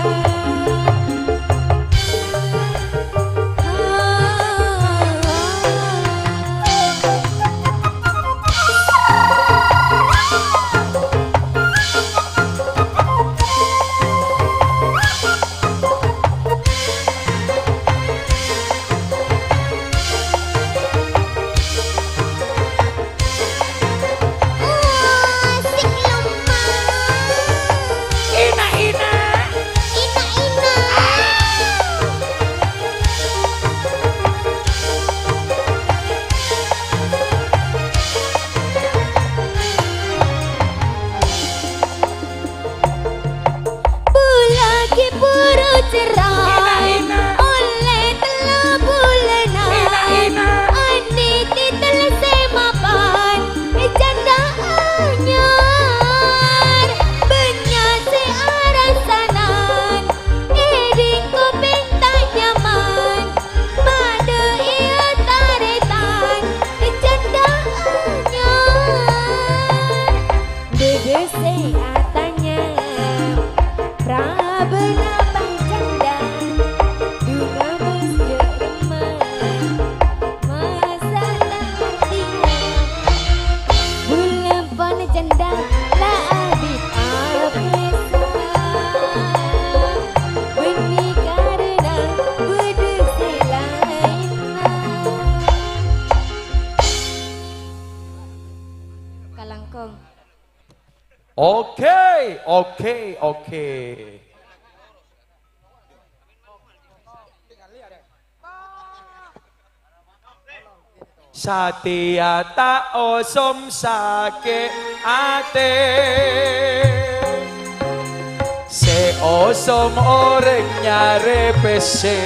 Asik lomba. Ina-ina. Ina-ina. Bulâ ghi' buru cerai, ollè tello' bulânan. Andi' titel sè mapan, jhândhâ anyar. Bânnya' sè arassanan, ngèdhing kopèng ta' nyaman. Madâ iyâ tarètan, jhândhâ anyar. Bâdâ sè atanya, prabâna bân jhândhâ, bhunga bâs dâ' remma, masa ta' ngartèya. Bulâ pon jhândhâ la abit apèsa. Bânnè karèna bâdâ sè laènna. Kalangkong. Oke, oke, oke. Satèya ta' osom sakè' atè. Sè osom orèng nyarè pèssè.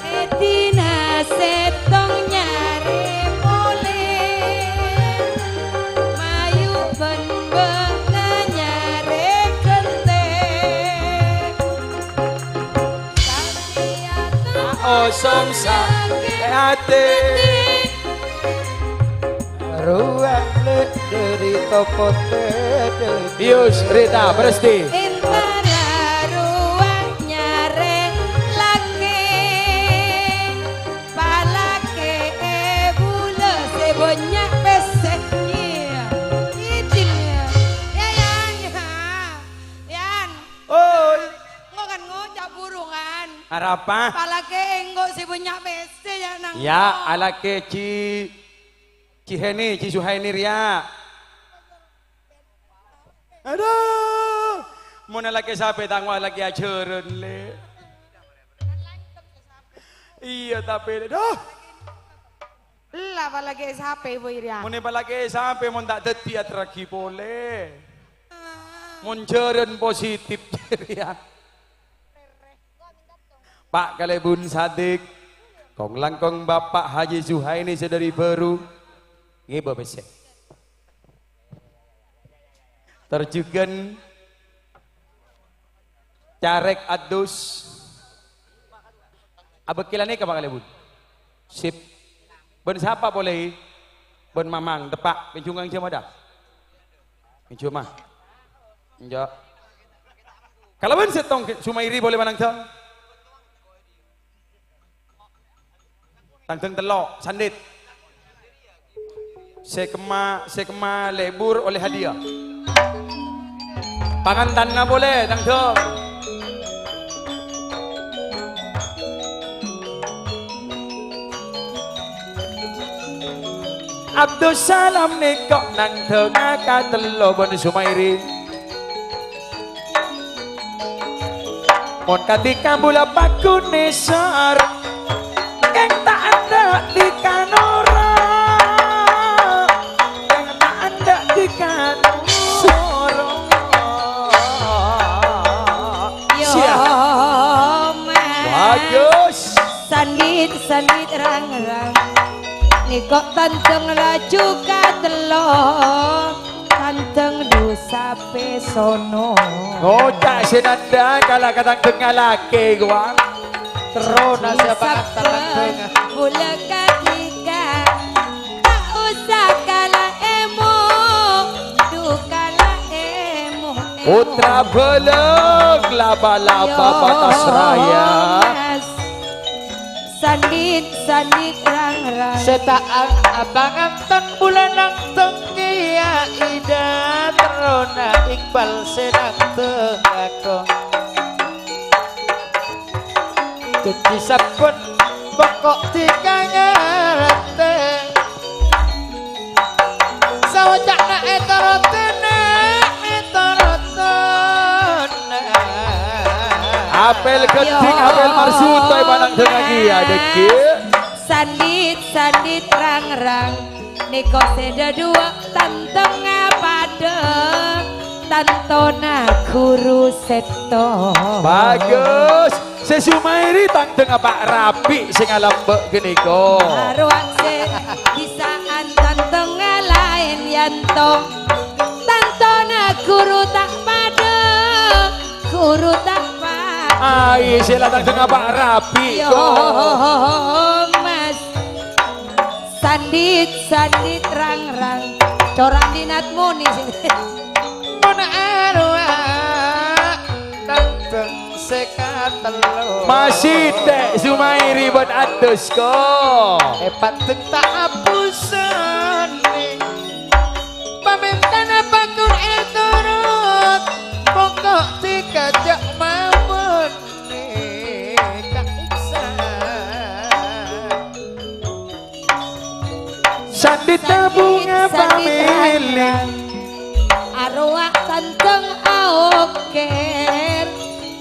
È dina sèttong nyarè molè, mayu bân bâ'na nyarè ghântè. Satèya ta' osom sakè' atè. Rowa lè' dhâri toko tèdhâ. Bius, Rita, Presti. Èntara rowa nyarè lakè, palakè'è bulâ sè bânnya' pèssè. Iyâ. Idin, yâ. Yâ, Yan, yâ. Yan. Oi. Engko' kan ngoca' buru, kan? Arapa? Palakè'è engko' sè bânnya' pèssè, yâ, nang. Yâ, alakè Ci Ciheni, Cisuhaini rèya. Adhu! Mon alakè sapè tang wa alakè ajhârân, Lè'. Iyâ, tapè, adhu! Ella palakè sapè, Bu, rèya. Mon palakè sapè, mon ta' dhâddhi aterraghi polè. Mon jhârân positif, rèya. Pa' kalèbun Sadik, kong-langkong Bapa' Haji Suhaini sè dhâri bhâru ngèbâ pèssè. Tor jhughân carèk adus. Abâkkèlan èka, Pa' kalèbun. Sip. Bân sapa polè? Bân Mamang, teppa', kènjhungan jhâ' madâ. Kènjhuma. Enjâ'. Kalabân sèttong Sumairi polè manangghâ. Tangdhâng tello', sandhit. Sè kemma, sè kemma lebur ollè hadiah. Pangantanna polè, tangdhâng. Abdussalam nèko nangdhângnga katello bân Sumairi. Mon kadhi kambula pagunè sar, kèng ta' endâ' dhika noro'. Kèng ta' endâ' dhika noro'. Yo, Siap. Mas. Bagus. Sandhit, sandhit, rang-rang. Nèko tandhâng laju katello. Tandhâng dhusa pèsono. Ngoca' sè nandhâ kala ka tandhângnga lakè, gua. Terro nasihat pangantan tandhângnga. Bulâ kadhika. Ta' osa kala emo. Du kala emo, emo. Putra Beleng, laba-laba Yo, Batas Raya. Mas. Sandhit, sandhit, rang-rang. Sè ta' ang-, apangantan bulâ nangdhâng kèya Ida, terrona Iqbal sè nangdhâng ako. Dhâddhi sabbhân poko' dhika ngartè. Saoca'na ètoroto, na', ètoroto, na'. Apel ghâddhing, apel marsud, èpanangdhângaghi, ya, Dèkki. Sandhit, sandhit, rang-rang. Nèko sè dhâduwâ' tantona padâ, tantona ghuru sèttong. Bagus. Sè Sumairi tandhângnga Pa' Rapi' sè ngalambâ' ghânèka. Arowa sè bisa'an tantona laèn yanto. Tantona ghuru ta' padâ, ghuru ta' padâ. Ai, sè la tandhângnga Pa' Rapi', Yo, kok. Mas. Sandhit, sandhit, rang-rang. Corang dinat muni sini. Mon arowa tandhâng sè katello. Masithè Sumairi bân Adus, ko. Èpadheng ta' abusane. Pamèntana paggun èturut. Poko' dhika jhâ' mawon. Sandhita bunga pamèlè. Arowa tandhâng aoker,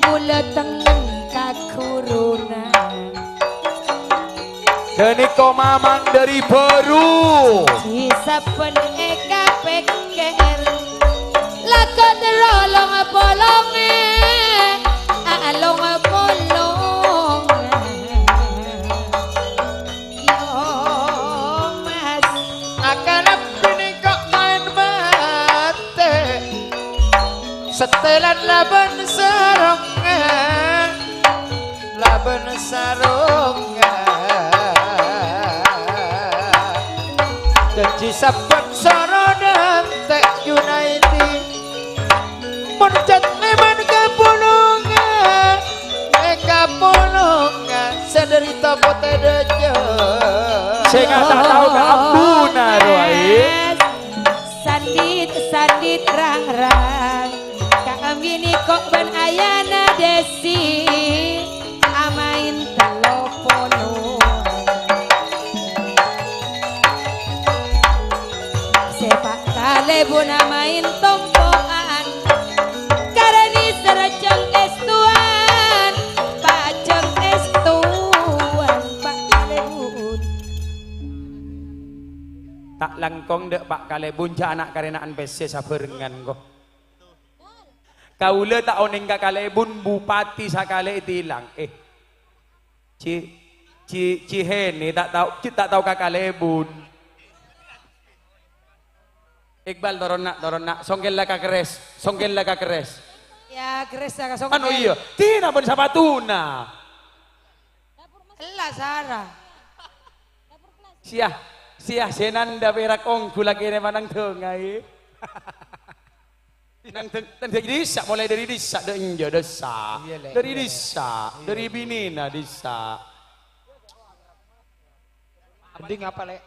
bulâ tenneng ka ghuruna. Ghânèka mamang dhâri bhâru. Jhi sabbhân èkapèkkèr, lako terro long-polongnga, long-polongnga. Yo, Mas. Akalabine kok main mate. Setelan laban serongan. Laban sarungan. Janji sabbhân soronan Tek Junaidi. Mon jhât lèman kapolongan, è kapolongan, sè dhâri toko tèdhâjâ. Sè ngata tao ka ampuna, rowa, è. Sandit-sandit rang-rang, kaambine ko' bân ayana Desi, amain tello polo. Sè pa' kalèbun amain tompo'an, karani sarajang èstowan, pajang èstowan pa' kalèbun. Ta' langkong dâ' pa' kalèbun, jhâ' ana' karèna'an pèssè sabhârengan, ko. Kaulâ ta' onèng ka kalèbun, bupati sakalè ètilang. Eh, Ci, Ci, Ci Heni ta' tao, Ci ta' tao ka kalèbun. Iqbal, toron, na', toron, na'. Songkella ka keres, songkella ka keres. Ya, keres ya, ka songkel. Anu, iyâ, dina bân sapatuna. Ella, Sara. Siyah, siyah, sè nandhâ pèrak ongghu lakèna manang dângnga'è. Nang deng-, nang deng dissa', mulai dari dissa', deng enja' dissa'. Iya, Lè'. Dari dissa', dari binèna dissa'. Mending apa, Lè'?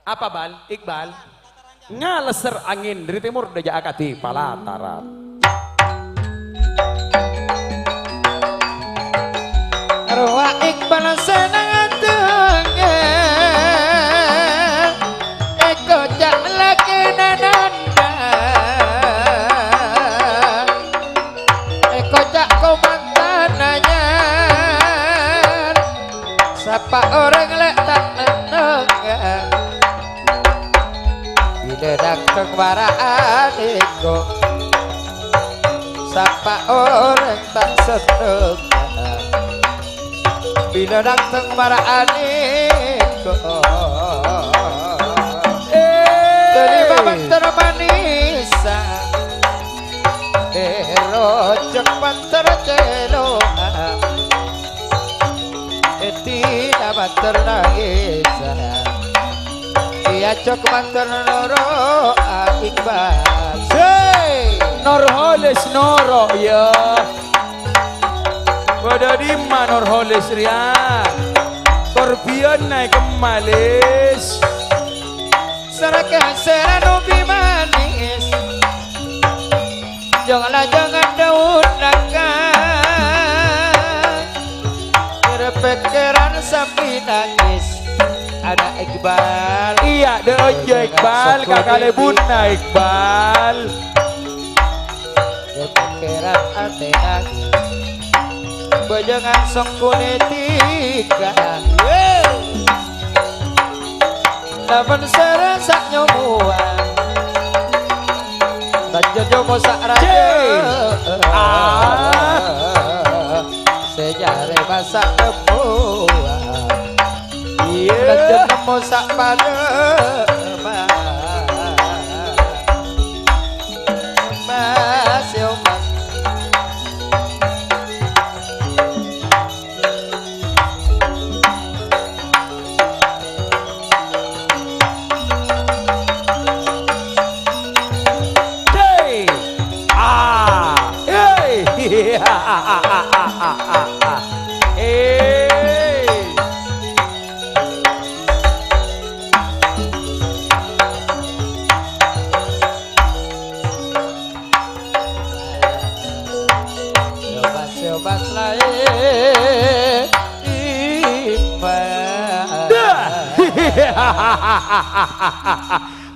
Apa, Bal? Iqbal? Ngalesser angèn dâri tèmor dâjâ akadhi palataran. Rowa Iqbal sè neng adhângè, èkoca' lakèna nanda. Èkoca' komandan anyar, sapa orèng lè' ta' nennengnga. Bilâ dâteng mara'an èko, sapa orèng ta' sennengnga. Bilâ dâteng mara'an èko. Terima banter manissa. Èrojjhâk banter cèlo'an. Èdina banter nangèsa. Èajhâk banter noro'a Iqbal. Sè! Nurholis noro', yâ. Bâdâ è dimma Nurholis rèya? Korbiyân naè' kemmalis. Sarakan sèra nobi manis. Jhâng-lajhângan daun nangka. Kèra pèkkèran sambi nangès. Ana' Iqbal. Iyâ, dâ' iyâ Iqbal, ka kalèbunna Iqbal. Kèran atèna bâjângan songkone tiga. Laban sareng sa' nyomowan, raja nyomo sa' raja. Cing. Ah. Sè jârè masa' nemmowan. Iyâ. Raja nemmo sa' padâ, Mas. Mas, yo, Mas. Hey! Ah! Hey! Hey! Coba-coba selain iman. Dah.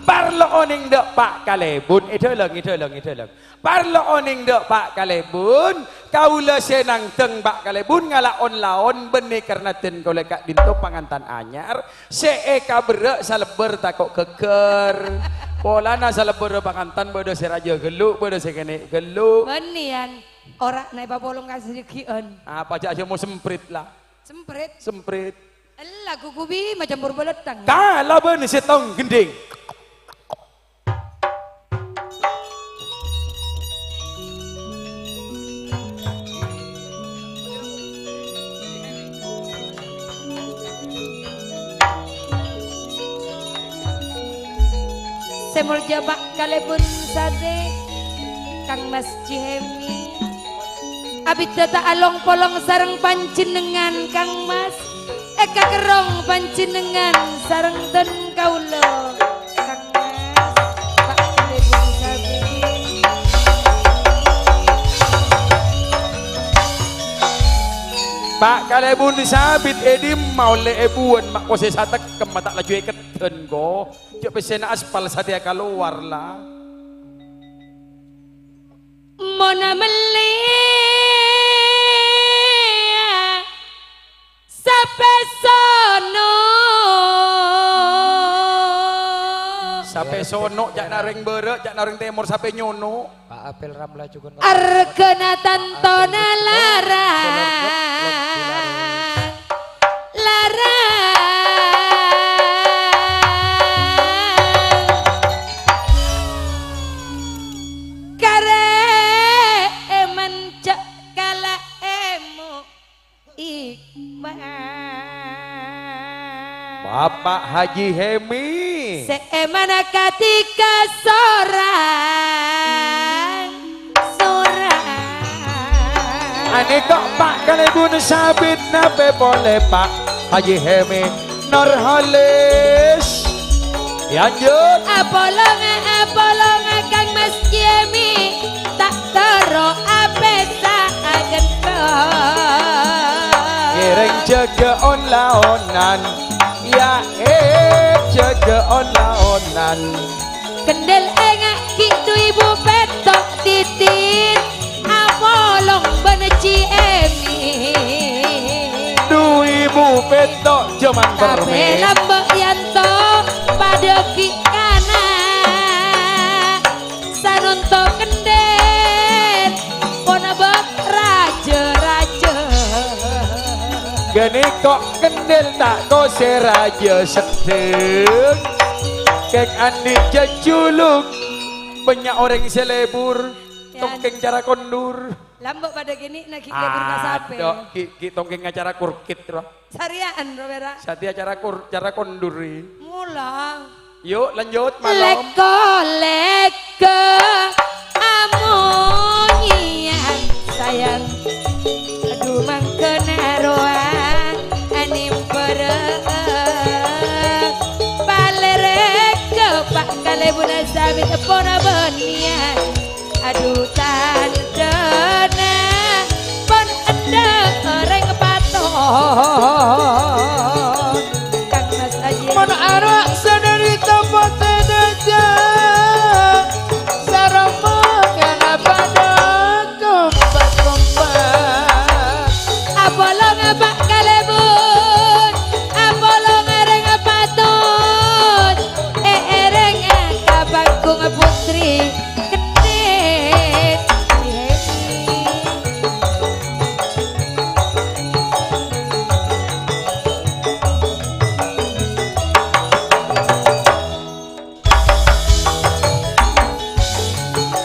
Parlo oneng dâ' Pa' Kalèbun. Èdhâlâng, èdhâlâng, èdhâlâng. Parlo oneng dâ' Pa' Kalèbun. Kaulâ sè nangdhâng Pa' Kalèbun ngala' on-laon bânnè karna dhân kaulâ ka'dinto pangantan anyar. Sè èkaberrâ' salebbâr tako' ghâggâr. Polana salebbârrâ pangantan bâdâ sè rajâ ghâllu, bâdâ sè kènè' ghâllu. Bânnè, Yan. Ora' na èpapolong ka saregghi'ân. Apa jâ' aja mau semprit la. Semprit? Semprit. Ella, gugubi macampur bâlâttang. Kalabân sèttong ghendhing. Sè molja Pa' Kalèbun Sadè, Kang Mas Jihemi. Abidhâ ta' along-polong sareng panjhennengngan, Kang Mas. Èkakerrong panjhennengngan sareng dhân kaulâ, Kang Mas, Pa' Kalèbun Sabit. Pa' Kalèbun Sabit è dimma ollè èbuwân ma' kosè satekkem ma' ta' laju èkeddhân, ko. Jâ' pèssèna aspal satèya kalowar, la. Mona mellè sapè sono. Sapè sono, ca'na orèng bârâ', ca'na orèng tèmor, sapè nyono. Pak Apel Ramla jugun. Arghâna tantona larang. Larang. Karè èmanja' kala èmo' Iqbal. Bapak Haji Hemi. Sè èmana katèka sorang-sorang. Anèka, Pa' Kalèbun Sabit, napè polè, Pa' Haji Hemi Nurholis. Lanjut. Apolonga, apolonga, Kang Mas Jemi, ta' terro apèsa aghântong. Ngèrèng jâgâ on-laonan, ya, eh, jâgâ on-laonan. Kendel ènga' ghi' du ibu pètto' titin, apolong bân Jemi. Du ibu pètto' jhâman tapè permèn. Lambâ' yanto padâ ghi' kana. Sanonto kendel, pon bâ' rajâ-rajâ. Ghânèka kendel ta' kosè rajâ seddheng. Kèng andi' jhâjhuluk, bânnya' orèng sè lebur, ya, tongkèng cara kondur. Lambâ' padâ kènè' ghi' lebur ka sapè. Adâ', ghi', ghi' tongkèng acara kurkit, ro. Sarèyan, ro, bârâ'. Satèya cara kur-, cara kondur, ri. Mola. Yu, lanjut, malem. Lèko-lèko amonyèyan sayang. Adhu mangkana rowa animpara. Palèrèk ka Pa' Kalèbun Sabit pon bânnèyan. Adhu tandhâna pon endâ' orèng paton. Kang Mas Haji. Mon arowa sadhâri tempat sadhâjâ, sarombongan padâ kompak-kompak. Apolong Pa' Kalèbun, apolong orèng paton, èèrèng ka panggung putri. Kendit.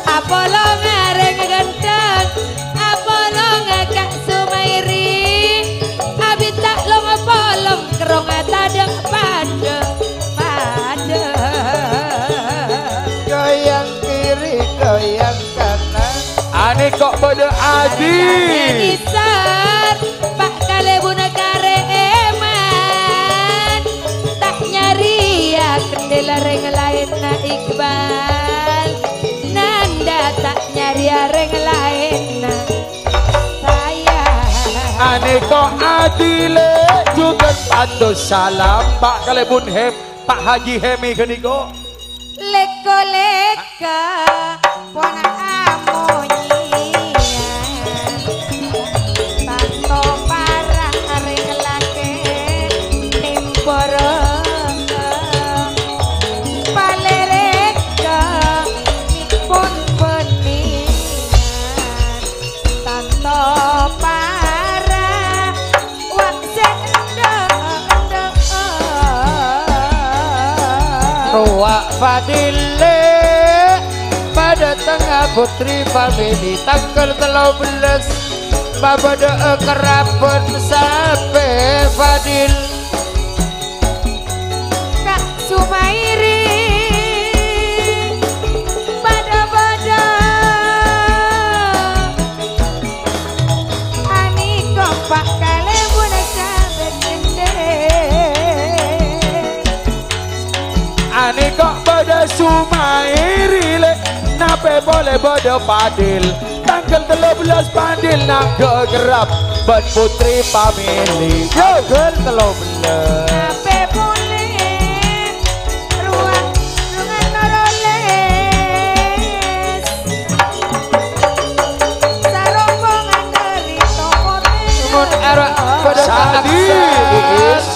Apolong areng gendheng, apolong Kak Sumairi, abita long-polong kerrong tadhâ' padhâ-padhâ. Goyang kiri, goyang kanan. Anè kok bâdâ Adi. Isar, Pa' Kalèbun Karèman. Ta' nyarèya kendel rèng laènna Iqbal. Nanda ta' nyarèya rèng laènna. Sayang. Anè kok Adi lè jhughân pados salam, Pa' Kalèbun Hem. Pa' Haji Hemi ghânèka. Lèko-lèko pon amonyèyan, tanto para rèng lakè' nèmbhârâ. Palèrèk pon bânnèyan, tanto para Wa' sè endâ'-endâ'. Rowa' Fadil, padâ tengnga putri famili tangghâl tello bellâs. Pabâdâ'â kerrabhân sapè Fadil. Kak Sumairi, padâ-padâ. Anè kompak kalèbun sabâ' kendè. Anè kok bâdâ Sumairi, lè', napè polè bâdâ Fadil. Tangghâl tello bellâs Fadil nangghâ kerrabhân putri famili. Tangghâl tello bellâs. Napè polè rowa' Dungan Noroles. Sarombongan dhâri Topotè. Mon ara padâ Sadi, Iis.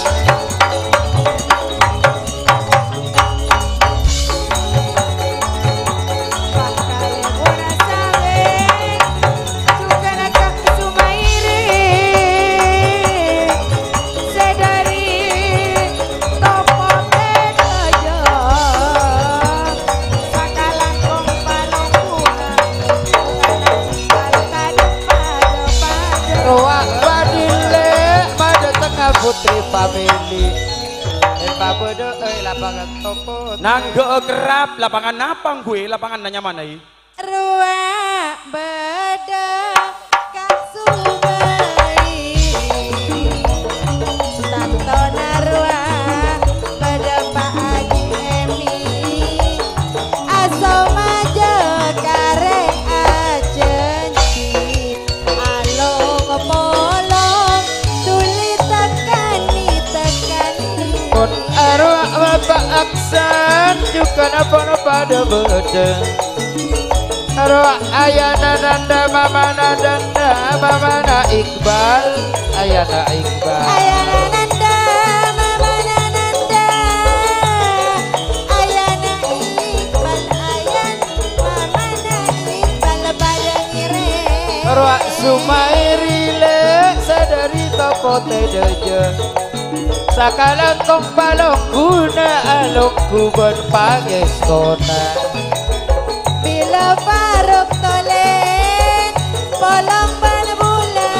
Bakal ora sawé, jhughân Kak Sumairi. Sè dhâri Topotè Tojo, sakalangkong palombunan, bukan angkal kadhep padhâ-padhâ. Rowa' Fadil, lè', madâtengnga putri famili. Pabâdâ'â è lapangan Toko. Nangghâ'â kerrap, lapangan apa ngghuwâ? Lapanganna nyamana, è? Rowa bâdâ Ka' Subali. Tantona rowa bâdâ Pa' Aji Emi. Asoma jhâ' karè ajhânjhi. Along-polong, dhuli tekani-tekani. Mon arowa Bapa' Aksan, jhughân apa-napa dhâ-bâdhâ. Arowa ayana Nanda, mamana Nanda, mamana Iqbal, ayana Iqbal. Ayana Nanda, mamana Nanda, ayana Iqbal, ayan mamana Iqbal padâ ngèrèng. Rowa Sumairi lè' sadhâri Toko Tèdhâjâ. Sakalangkong palongguna alongghu bân pangèstona. Bilâ Faruk Tolèn polong bân bulâ,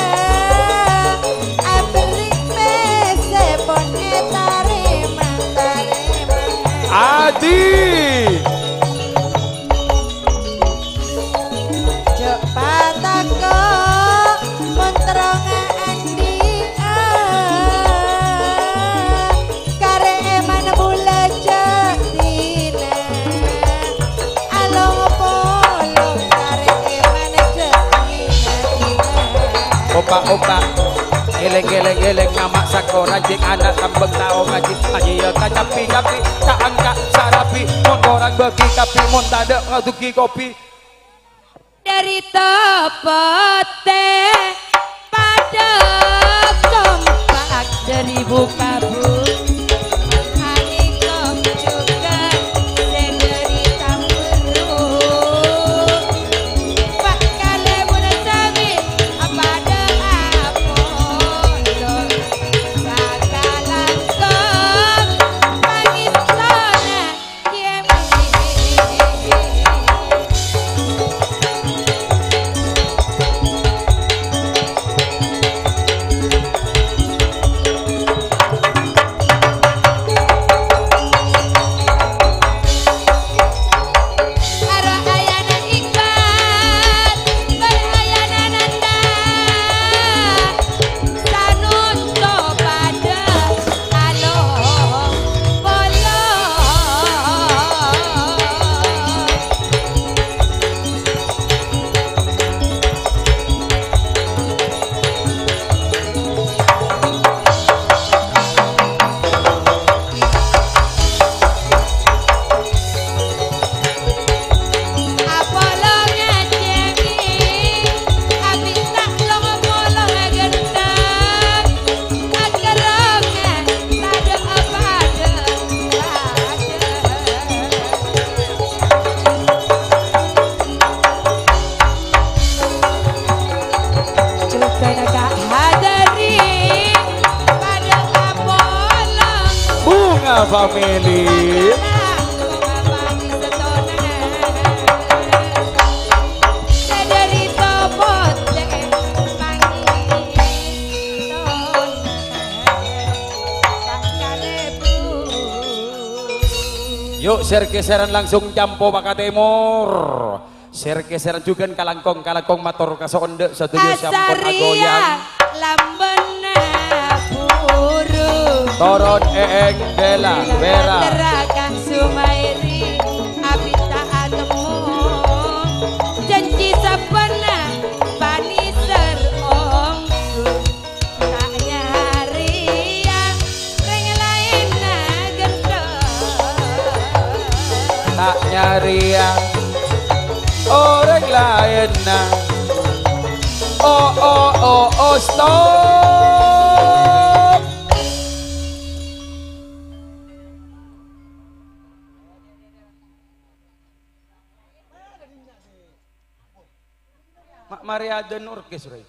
aberri' pèssè pon ètarèma-tarèma. Adi! Jhâ' patako mon terrongnga andi'â, karè èman bulâ jhâ' dina. Along-polong karè èman jhâ' dina-dina. Opa'-opa', èlèng-èlèng, èlèng nama' sakola, jhing ana' tambhâk tao ngajhi. Ajiyâ ka capi-capi, ta' angka' sarabi. Mon korang bâgi kabbhi, mon tadâ' ngadugi kopi. Dhâri Topotè padâ kompak seribu kabu. Anèka jhughân sè dhâri Tamberu. Pa' kalèbun sabi padâ apolong. Sakalangkong pangèstona. Sanonto padâ along-polong. Apolong ngajhâri, abit ta' long-polong ghânta, agerrongan padâ-padâ padâ. Jhughân ka' hadâri padâ apolong. Bunga Family. Sadhâri Topotè pangèstona. Yu', sèr-kèsèran langsung campo ka tèmor. Sèr-kèsèran jhughân kalangkong-kalangkong mator kaso'on dâ' sadhâjâ sè ampon agoyang. Asariya lambâna buru. Toron Eeng Bella Bera. Terrakan Sumairi abit ta' atemmo. Janji sabbhânna panèser ongghu. Ta' nyarèya rèng laènna ghânto. Ta' nyarèya orèng laènna. Oh, oh, oh, oh, stop. Ma', marè adân orkes, Roy.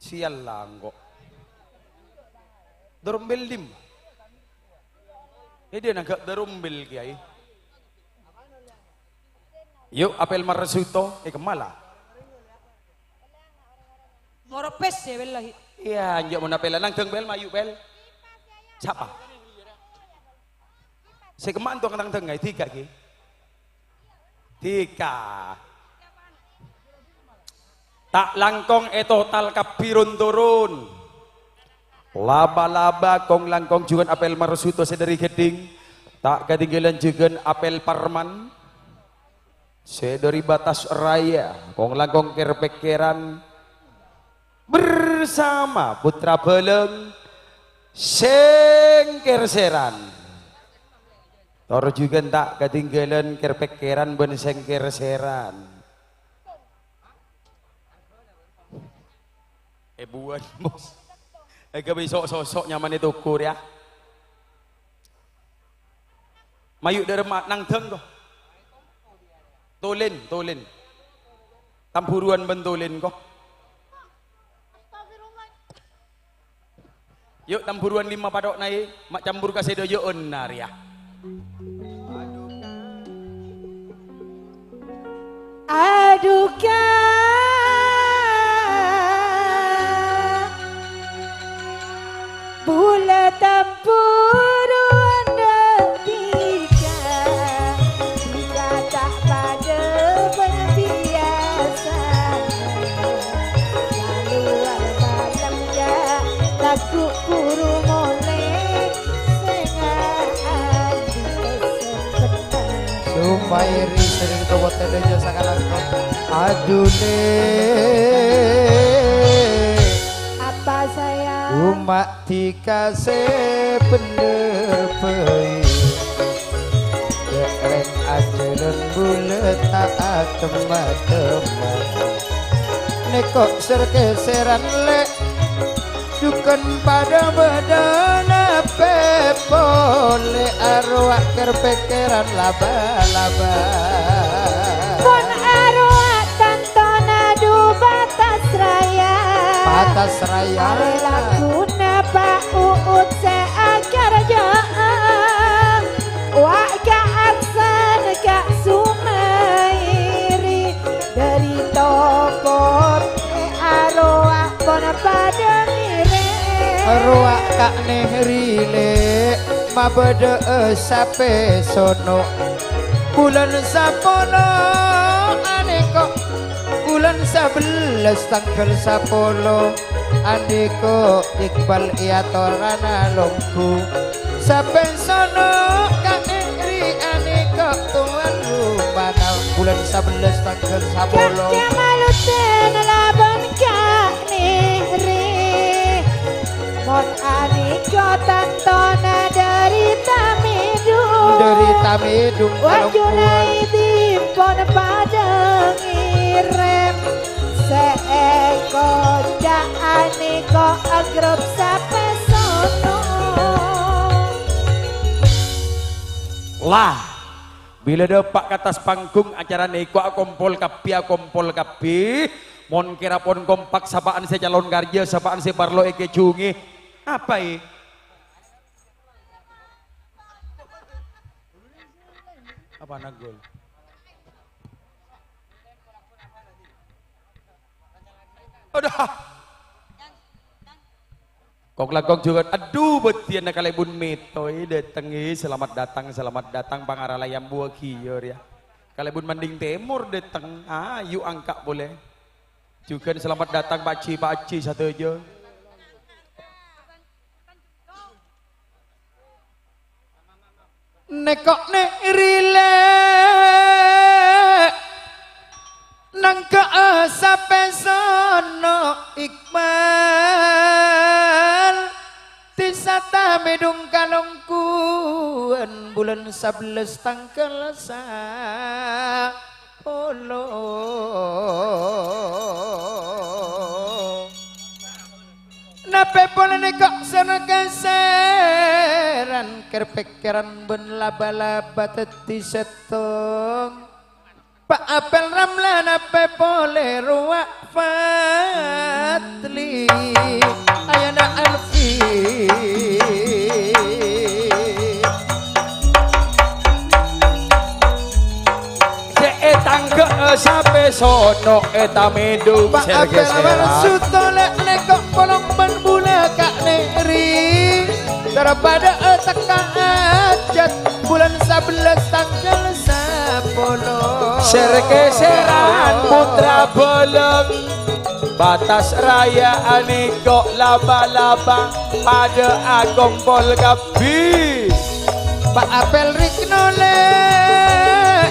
Sial la engko'. Dârumbel dimma? È dâ' nangghâ' dârumbel, Kèyaè. Yu', apel marsuto, è kemmala. Ora pes ya, Bel, lagi. Iyâ, enjâ' mon apèl. Nangdâng, Bel, mayu, Bel. Sapa? Sè kemma' entong nangdâng, aè, dhika, ghi. Dhika. Ta' langkong ètotal kabbhi ron-toron. Laba-laba kong-langkong jhughân apèl Marsuto sè dhâri Ghâddhing. Ta' katèngghâlân jhughân apèl Parman. Sè dhâri Batas Raya, kong-langkong kèr-pèkkèran bersama Putra Bhâlâng sèngkèr-sèran. Tor jhughân ta' katèngghâlân kèr-pèkkèran bân sèngkèr-sèran. Èbuwân, Bos. Èghâbây so'-soso' nyamana toko rèya. Mayu' dhâremma nangdâng, ko. Tolèn, tolèn. Tambhuruwân bân tolèn, ko. Yu', tambhuruwân lèma' patho'na, è, ma' campur ka sè dhâjâ'ânna rèya. Aduh, Ka', bulâ tambhuruwân dhâddhi, Ka', dhika ta' padâ bân biyasana. Kalowar malem, Ka', lagghu' buru molè, sè ngaadhi pèssè petang. Sumairi sering tawat dhâjâ sakalangkong. Adune. Apa, sayang? Uma' dhika sè bhendher bhâi. Dâ' rèng ajhâlân bulâ ta' atemma-temma. Nèko sèr-kèsèran, Lè'. Jhughân padâ bâdâna pè polè arowa kèr-pèkkèran laba-laba. Mon arowa tantona dhu Batas Raya. Batas Raya. Arè lagghuna Pa' Uut sè akarjâ'â. Wa' Ka' Aksan, Ka' Sumairi. Dhâri toko è arowa pon padâ ngèrèng. Arowa Ka' Nèhri, Lè', mabâdâ'â sapè sono'. Bulân sapolo anèko, bulân sabellâs tangghâl sapolo. Andhika Iqbal èyatorana longghu. Sapè sono' Ka' Nèhri anèka towan rupana. Bulân sabellâs tangghâl sapolo. Ka' Jamaluddin labân Ka' Nèhri. Mon anèka tantona dhâri Tamèdung. Dhâri Tamèdung, Wa' Kalongguwân. Junaidi pon padâ ngèrèm. Sè èkoca' anèka grup sapè sono'. Lah, bilâ dâpa' ka attas panggung acara nèko akompol kabbhi, akompol kabbhi. Mon kèra pon kompak, sapa'an sè calon karjâ, sapa'an sè parlo èkèjhungè. Apa, è? Apa nanggul? Aduh. Kong-langkong jhughân. Adhu, bâdhiyânna kalèbun mètoè dâteng, è. Selamat datang, selamat datang, pangara la èambuwâghi, iyâ, rèya. Kalèbun Manding Tèmor dâteng. Ayu angka' polè. Jhughân selamat datang, Pak Ji, Pak Ji sadhâjâ. Nèko' Nèhri, Lè', nangghâ'â sapè sono' Iqbal. Dhisa Tamèdung Kalongguwân bulân sabellâs tangghâl sa- polo. Napè polè nèko' sèr-kèsèran, kèr-pèkkèran bân laba-laba dhâddhi sèttong. Pa' Apel Ramlan napè polè rowa Fadli. Ayana Alfi. Sè ètangghâ'â Sapè sono' è Tamèdu. Pa' Sèrgè apel Sèra. Marsuto lè' nèko' polong bân bulâ ka' nèri. Terpada tekka' ajât bulân sabellâs tangghâl sapolo. Sèrgè Sèran putra bâlâng. Batas raya anèko' laba-laba padâ akompol kabbhi. Pa' apel rèkno lè',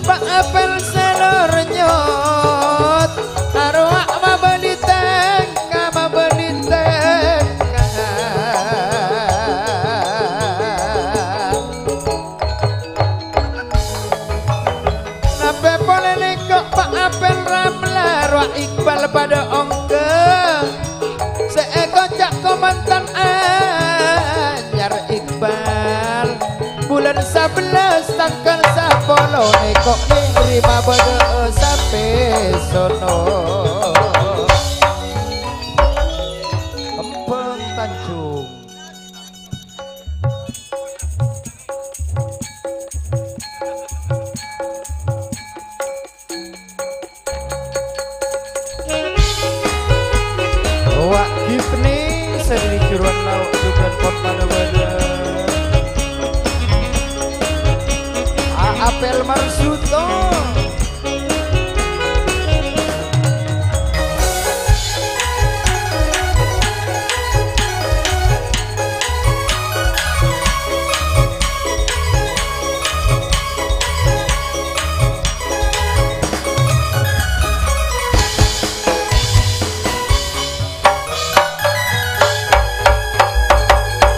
pa' apel sèlor nyot, arowa' mabâli tèngka, mabâli tèngka. Napè polè nèko' pa' apel Ramla, rowa Iqbal padâ ongghâ. Sè èkoca' kamantan anyar Iqbal. Bulân sabellâs tangghâl sapolo nèko' nèri mabâdâ'â sapè sono'. Kembang Tanjung. Rowa Gifni, sè dâri Juruan Lao', Jugan Kota Dawada. A Apel Marsuto.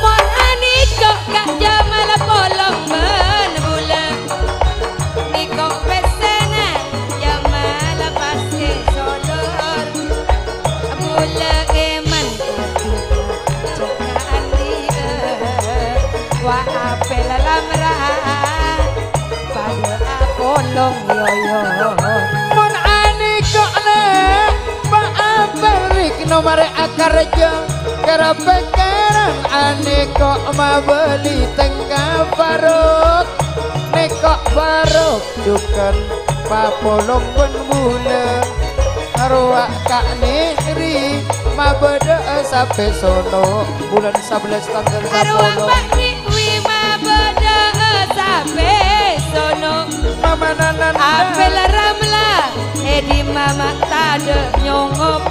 Mon anèko' ka' Jamal polong bân bulâ. Nèko' pèssèna Jamal pas è solor. Bulâ èman cekka' andi'â. Wa apel lamra. Padâ apolong yoyo. Mon anèko' lè', pa' apel rèkno marè akarjâ. Kèra-pèkkèran anèko' mabâli tèngka parok. Nèko' parok jhughân papolong bân bulâ. Arowa ka' nèri mabâdâ'â sapè sono'. Bulân sabellâs tangghâl sapolo. Arowa ka' nèri mabâdâ'â sapè sono'. Mama nananda. Apel Ramla, è dimma ma' tadâ' nyongop.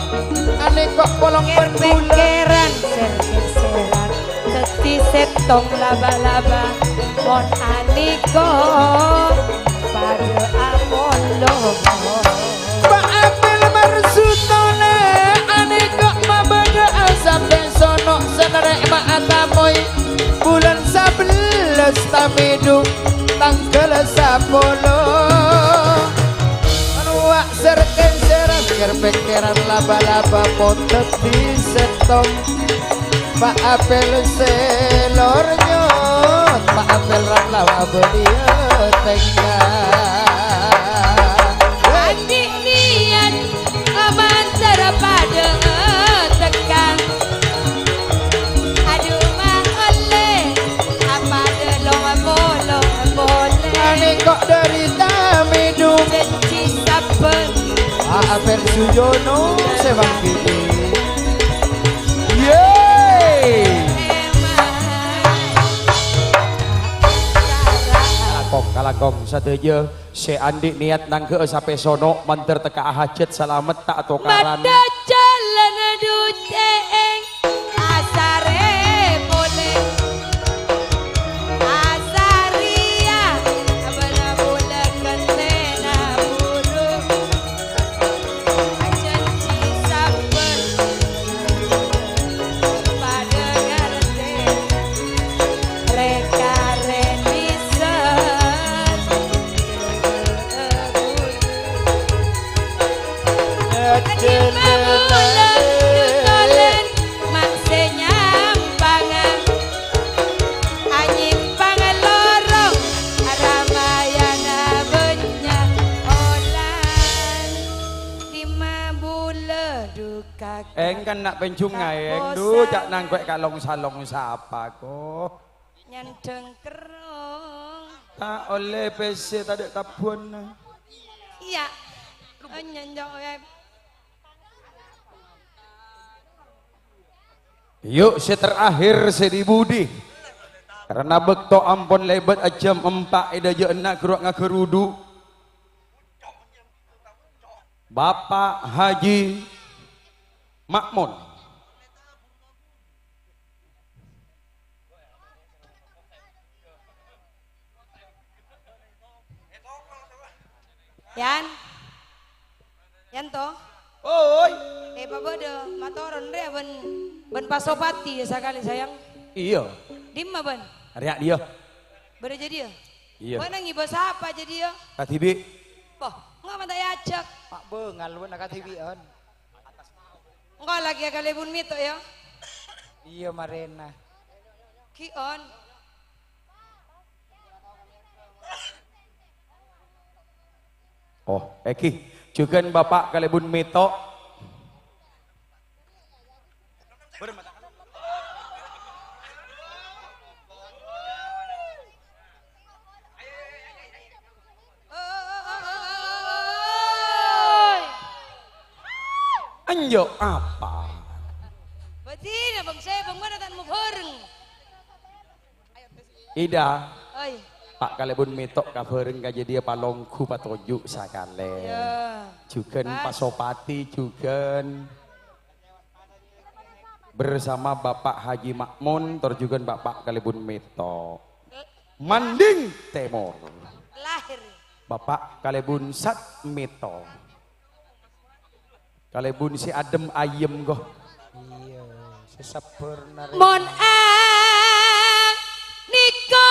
Anèko' polong bân bulâ. Pèkkèran sèr-sèran, dhâddhi sèttong laba-laba. Mon anèko' padâ apolong. Pa' Apel Marsutona, anèko' mabâdâ'â sapè sono' sè narèma atamoy. Bulân sabellâs Tamèdu, tangghâl sapolo. Rowa sèr-kènsèran, kèr-pèkkèran laba-laba, pon dhâddhi sèttong. Pa' Apel sè lor nyot, Pa' Apel Ramla bâdhiyâ tèngka. Andi' niyat, mandhâr padâ tèngka. Adu ma' ollè, apadâ long-polong polè. Anèko' dâri Tamèdu. Jhânjhi sabbhân. Pa' Apel Sujono sè manggi'i. Yeay! Kalangkong, kalangkong sadhâjâ sè andi' niyat nangghâ'â sapè sono', mandhâr tekka'a hajhât salamet ta' atokaran. Maddhâ jhâlân ducè'èng asarè polè. Asarèya abâna bulâ ghântèna buru. Ajhânjhi sabbhân padâ ngartè, rè-karè nèser. Kadimma'an bulâ tolèn, ma' sè nyampangan. Anyèmpang lorong, ramayana bânnya' olan. Dimma bulâ duka. Èngkan na' pènjhung ngaèng, du, ca' nangkowè kalong-salong sapa, ko? Nyandhâng kerrong. Ta' ollè pèssè tadâ' tabbhuwânna. Iyâ. Nyanjok, ya. Yu', sè terakhir sè di budi. Karena bâkto ampon lèbât ajâm empa' è dâjâ'na ghuru ngaghârudu. Bapak Haji Makmun. Yan. Yan to? Oi. Eh, Pak Bodo, matoron rèya bân, bân Pasopati ya sakalè, sayang. Iyâ. Dimma bân? Rèya dhiyâ. Bâdâ jâdiyâ? Iyâ. Bân ngibâ sapa jâdiyâ? Kadhibi'. Poh, engko' menta èajhâk. Pak Bengal bân kadhibi'ân. Engko' laghi' ya kalèbun mèto' ya. Iyâ, marèna. Ki'on. Oh, èngghi. Jhughân Bapak kalèbun mèto'. Enjâ' apa? Bâdina, Bang, sè Bang, mana tan mau bareng? Ida. Oi. Pa' kalèbun mèto' ka bhâreng ka jâdiyâ palongghu patoju' sakalè. Iyâ. Jhughân Pas. Pasopati, jhughân bersama Bapak Haji Makmun, tor jhughân Bapak kalèbun mèto'. Manding Tèmor. Lahir. Bapak kalèbun sat mèto'. Kalèbun sè adhem ayem, ghu. Iyâ, sè sabbhâr narèma. Mon a nèko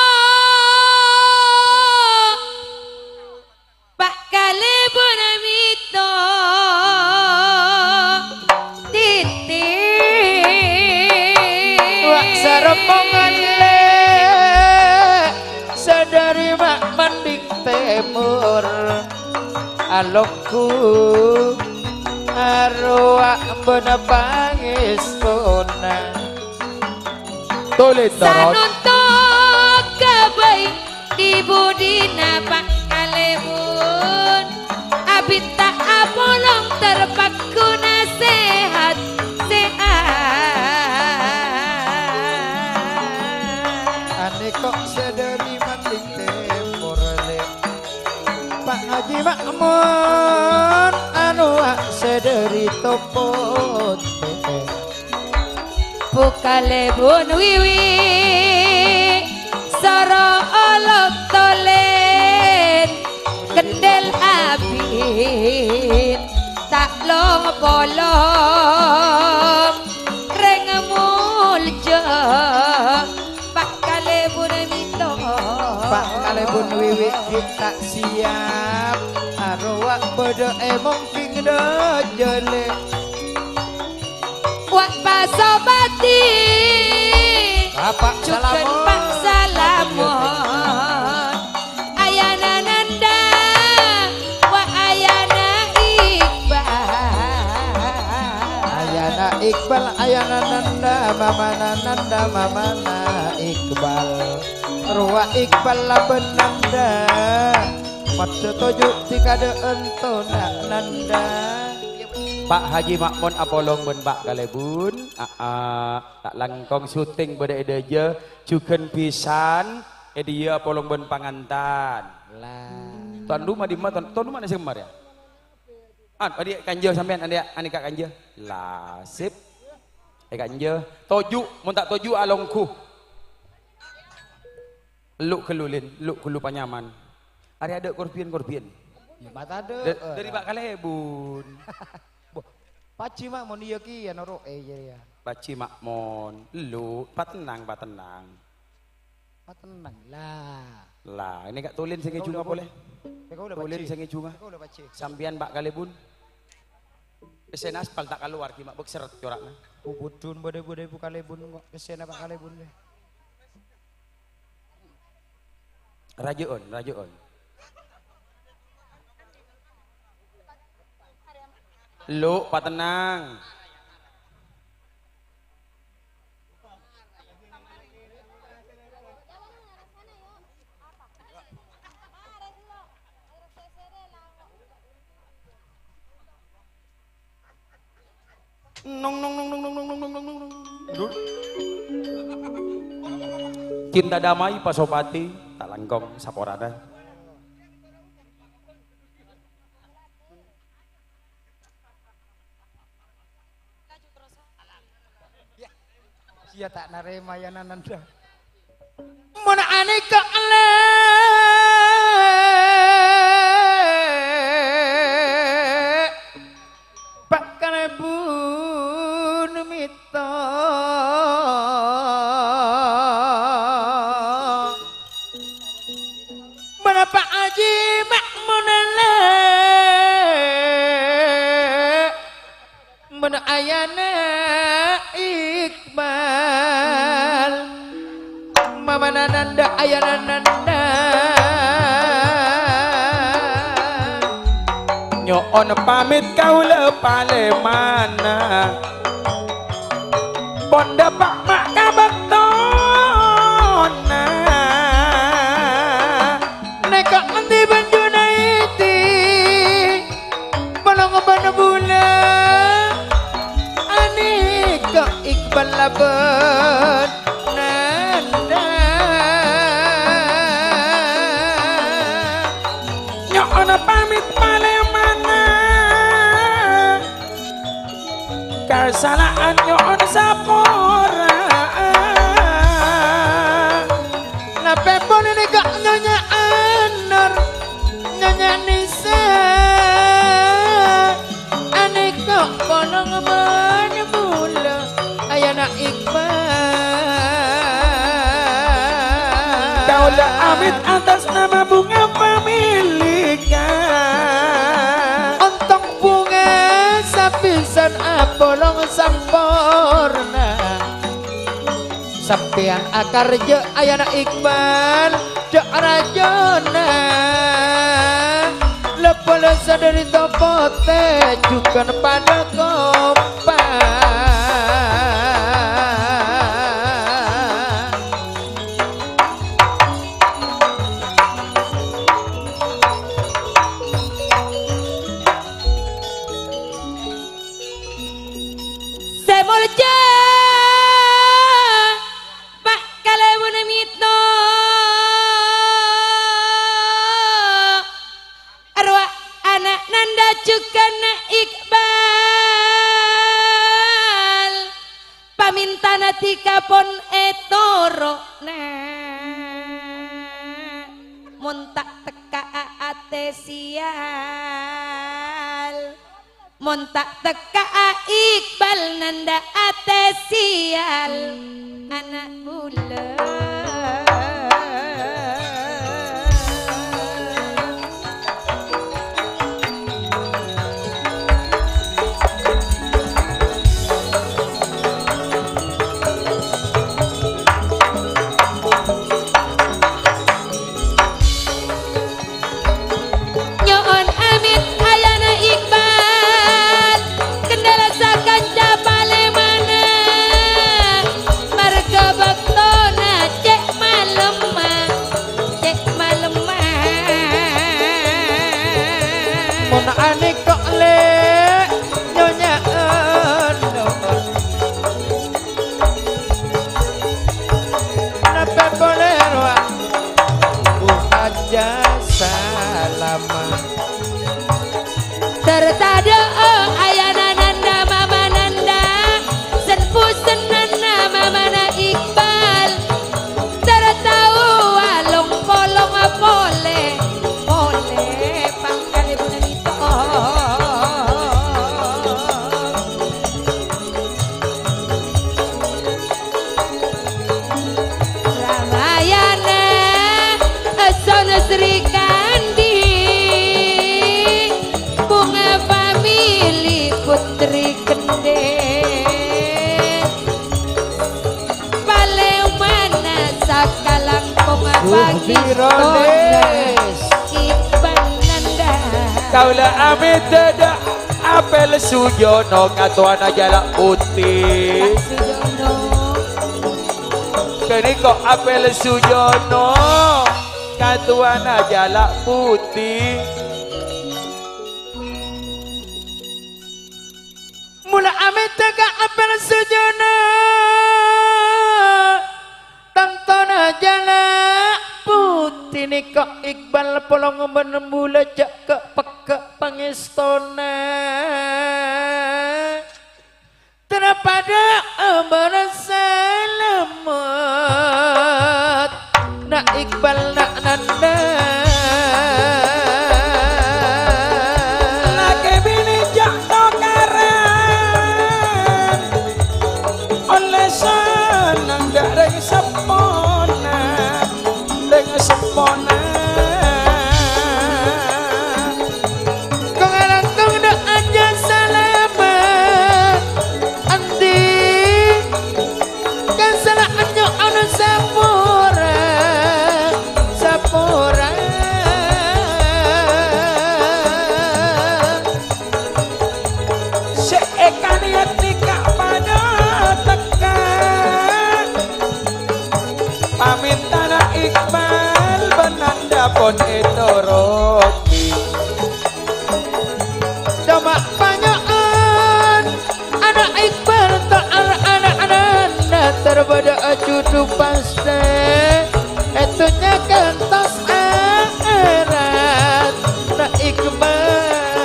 pa' kalèbun mèto' titi. Wa' sarombongan lè, sadhâri ma' manding tèmor. Alongghu arowa bân pangèstona. Tolè torot. Sanonto kabây di budina pa' kalèbun. Abit ta' apolong terpaku nasehat sehat. Anèko sadhâri manding tèmor lè. Pa' Haji Makmun, arowa sadhâri topot. Bu kalèbun wiwi, soro olok tolèn, kendel abit, ta' long-polong, rèng molja. Pa' kalèbun mèto'. Pa' kalèbun wiwi ghi' ta' siap. Arowa bâdâ è mongking dâjâlè. Wa' Pasopati. Bapak jhughân Salamon. Pa' Salamon. Ayana Nanda, wa' ayana Iqbal. Ayana Iqbal, ayana Nanda, mamana Nanda, mamana Iqbal. Rowa Iqbal labân Nanda. Padâ toju' dikadâ'ân tona Nanda. Pa' Haji Makmun apolong bân Pa' Kalèbun. Aa, ta' langkong syuting bâdâ è dâjâ, jhughân bhisan è dâjâ apolong bân pangantan. Lah. Tuan rumah dimma, tuan, tuan rumah nèng sè kemma rèya? An, andi' kanja sampèyan, andi', andi' ka kanja. Lah, sip. È kanja. Toju', mon ta' toju', alongghu. Ellu' ghâllu, Lin, ellu' ghâllu panyaman. Arè adâ' korbhiyân-korbhiyân. Yâ, mata adâ'. Da-, dâri Pa' Kalèbun. Boh, Paji Makmun iyâ kèya noro'è jârèya. Paji Makmun, ellu', patennang, patennang. Patennang, lah. Lah, ini Kak Tulin sè ngèjunga polè. Tulin sè ngèjunga. Sampèyan Pa' Kalèbun. Pèssèna aspal ta' kalowar, ghi' ma' bâk sèrrèt cora'na. Bubudun bâdâ-bâdâ Bu Kalèbun kok, pèssèna Pa' Kalèbun deh. Raju'un, raju'un. Lu, patennang. Nong, nong, nong. Dul. Cinta damai pasopati, ta' langkong saporana. Iyâ, ta' narèma, ya, Nananda. Mon anèka lè', Pa' Kalèbun Mèto. Mon Pa' Aji Ma'mun lè', mon ayana Iqbal, mamana Nanda ayana Nanda. Nyo'on pamit kaulâ palèmana. Pon dâpa' ma' ka bâktona. Nèka endi bân Junaidi? Polong bân bulâ. Anèka Iqbal labân Nanda. Nyo'ona pamit palèmana. Kasala'an nyo'on sapora. Napè polè nèka Nyonya Anur, Nyonya Nisa. Anèka polong bân bulâ, ayana Iqbal. Kaulâ amit atas nama bunga pamilikan. Ontong bunga sapisan apolong samporna. Sampèyan akarjâ ayana Iqbal, dâ' rajâna. Lèpolè sadâri topotè, jhughân padâ kompa. Sè molja Pa' Kalèbun Mèto, arwah ana' Nanda jhughân Iqbal, pamèntana dhika pon ètoro'na, mon ta' tekka'a atè sèyal. Mon ta' tekka'a Iqbal Nanda atè sèyal ana' bulâ. Nyo'on amit ayana Iqbal, kendala sakanca palèmana, marga bâktona cè' malemma, cè' malemma. Mon anèka lè' Nyonya Anur. Napè polè rowa Bu Haja Salama. Sarta dâ'â ayana Nanda mama Nanda, sen-pusennanna mamana Iqbal. Sarta walong polong polè, polè pangkalèbunna mèto. Ramayana Sona Sri Kandi, Bunga Famili Putri Kendheng, palèmana sakalangkong Suh pagistona Birones. Iqbal Nanda. Kaulâ amit dâdâ Apel Sujono, katowana Jalak Putih. Pak Sujono. Kènèko Apel Sujono, katowana Jalak Putih. Mula amèta Mon bulâ jhâ' ka'-pegghâ' pangèstona, tara padâ amarasa lemot. Na' Iqbal, na' Nanda. Lakè binè jhâ' tokaran, ollè senneng dâ' rèng seppona, rèng seppona. Kong alangkong dâ' ajâ salamet, andi' kasala'an nyo'ona sapora, sapora. Sè èkanèyat nèka padâ tekka. Pamèntana Iqbal bân Nanda pon ètoroti. Coma panyo'on, ana' Iqbal ta' ana'-ana' Nanda, tarbâdâ ajudhu pastè. È dhunnya kantos akhèrat, na' Iqbal.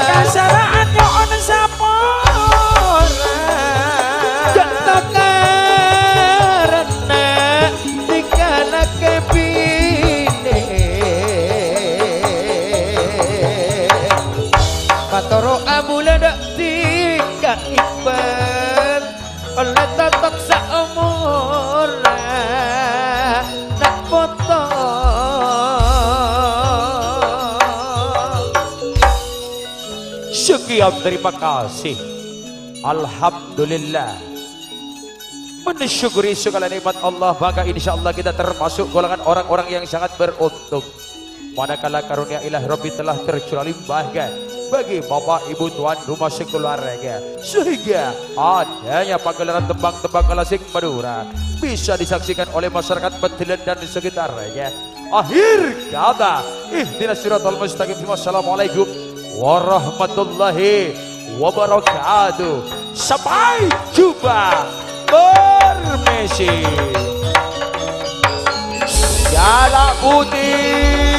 Kasala'an nyo'on sapora. Jhâ' tokaran, na', dikana kè binè. Matoro' abulâ dâ' dika Iqbal. Ollè totok saomoran, na' poto. Sekian, terima kasih. Alhamdulillah. Mensyukuri segala nikmat Allah, maka insyaallah kita termasuk golongan orang-orang yang sangat beruntung. Manakala karunia ilahi Rabbi telah tercurah limpahkan bagi bapak, ibu, tuan rumah sekeluarga, sehingga adanya pagelaran tembang-tembang klasik Madura bisa disaksikan oleh masyarakat Padalan dan sekitarnya. Akhir kata, ihdinas siratal mustaqim. Wassalamualaikum warahmatullahi wabarakatuh. Sampai jumpa. Permisi. Jalak Putih.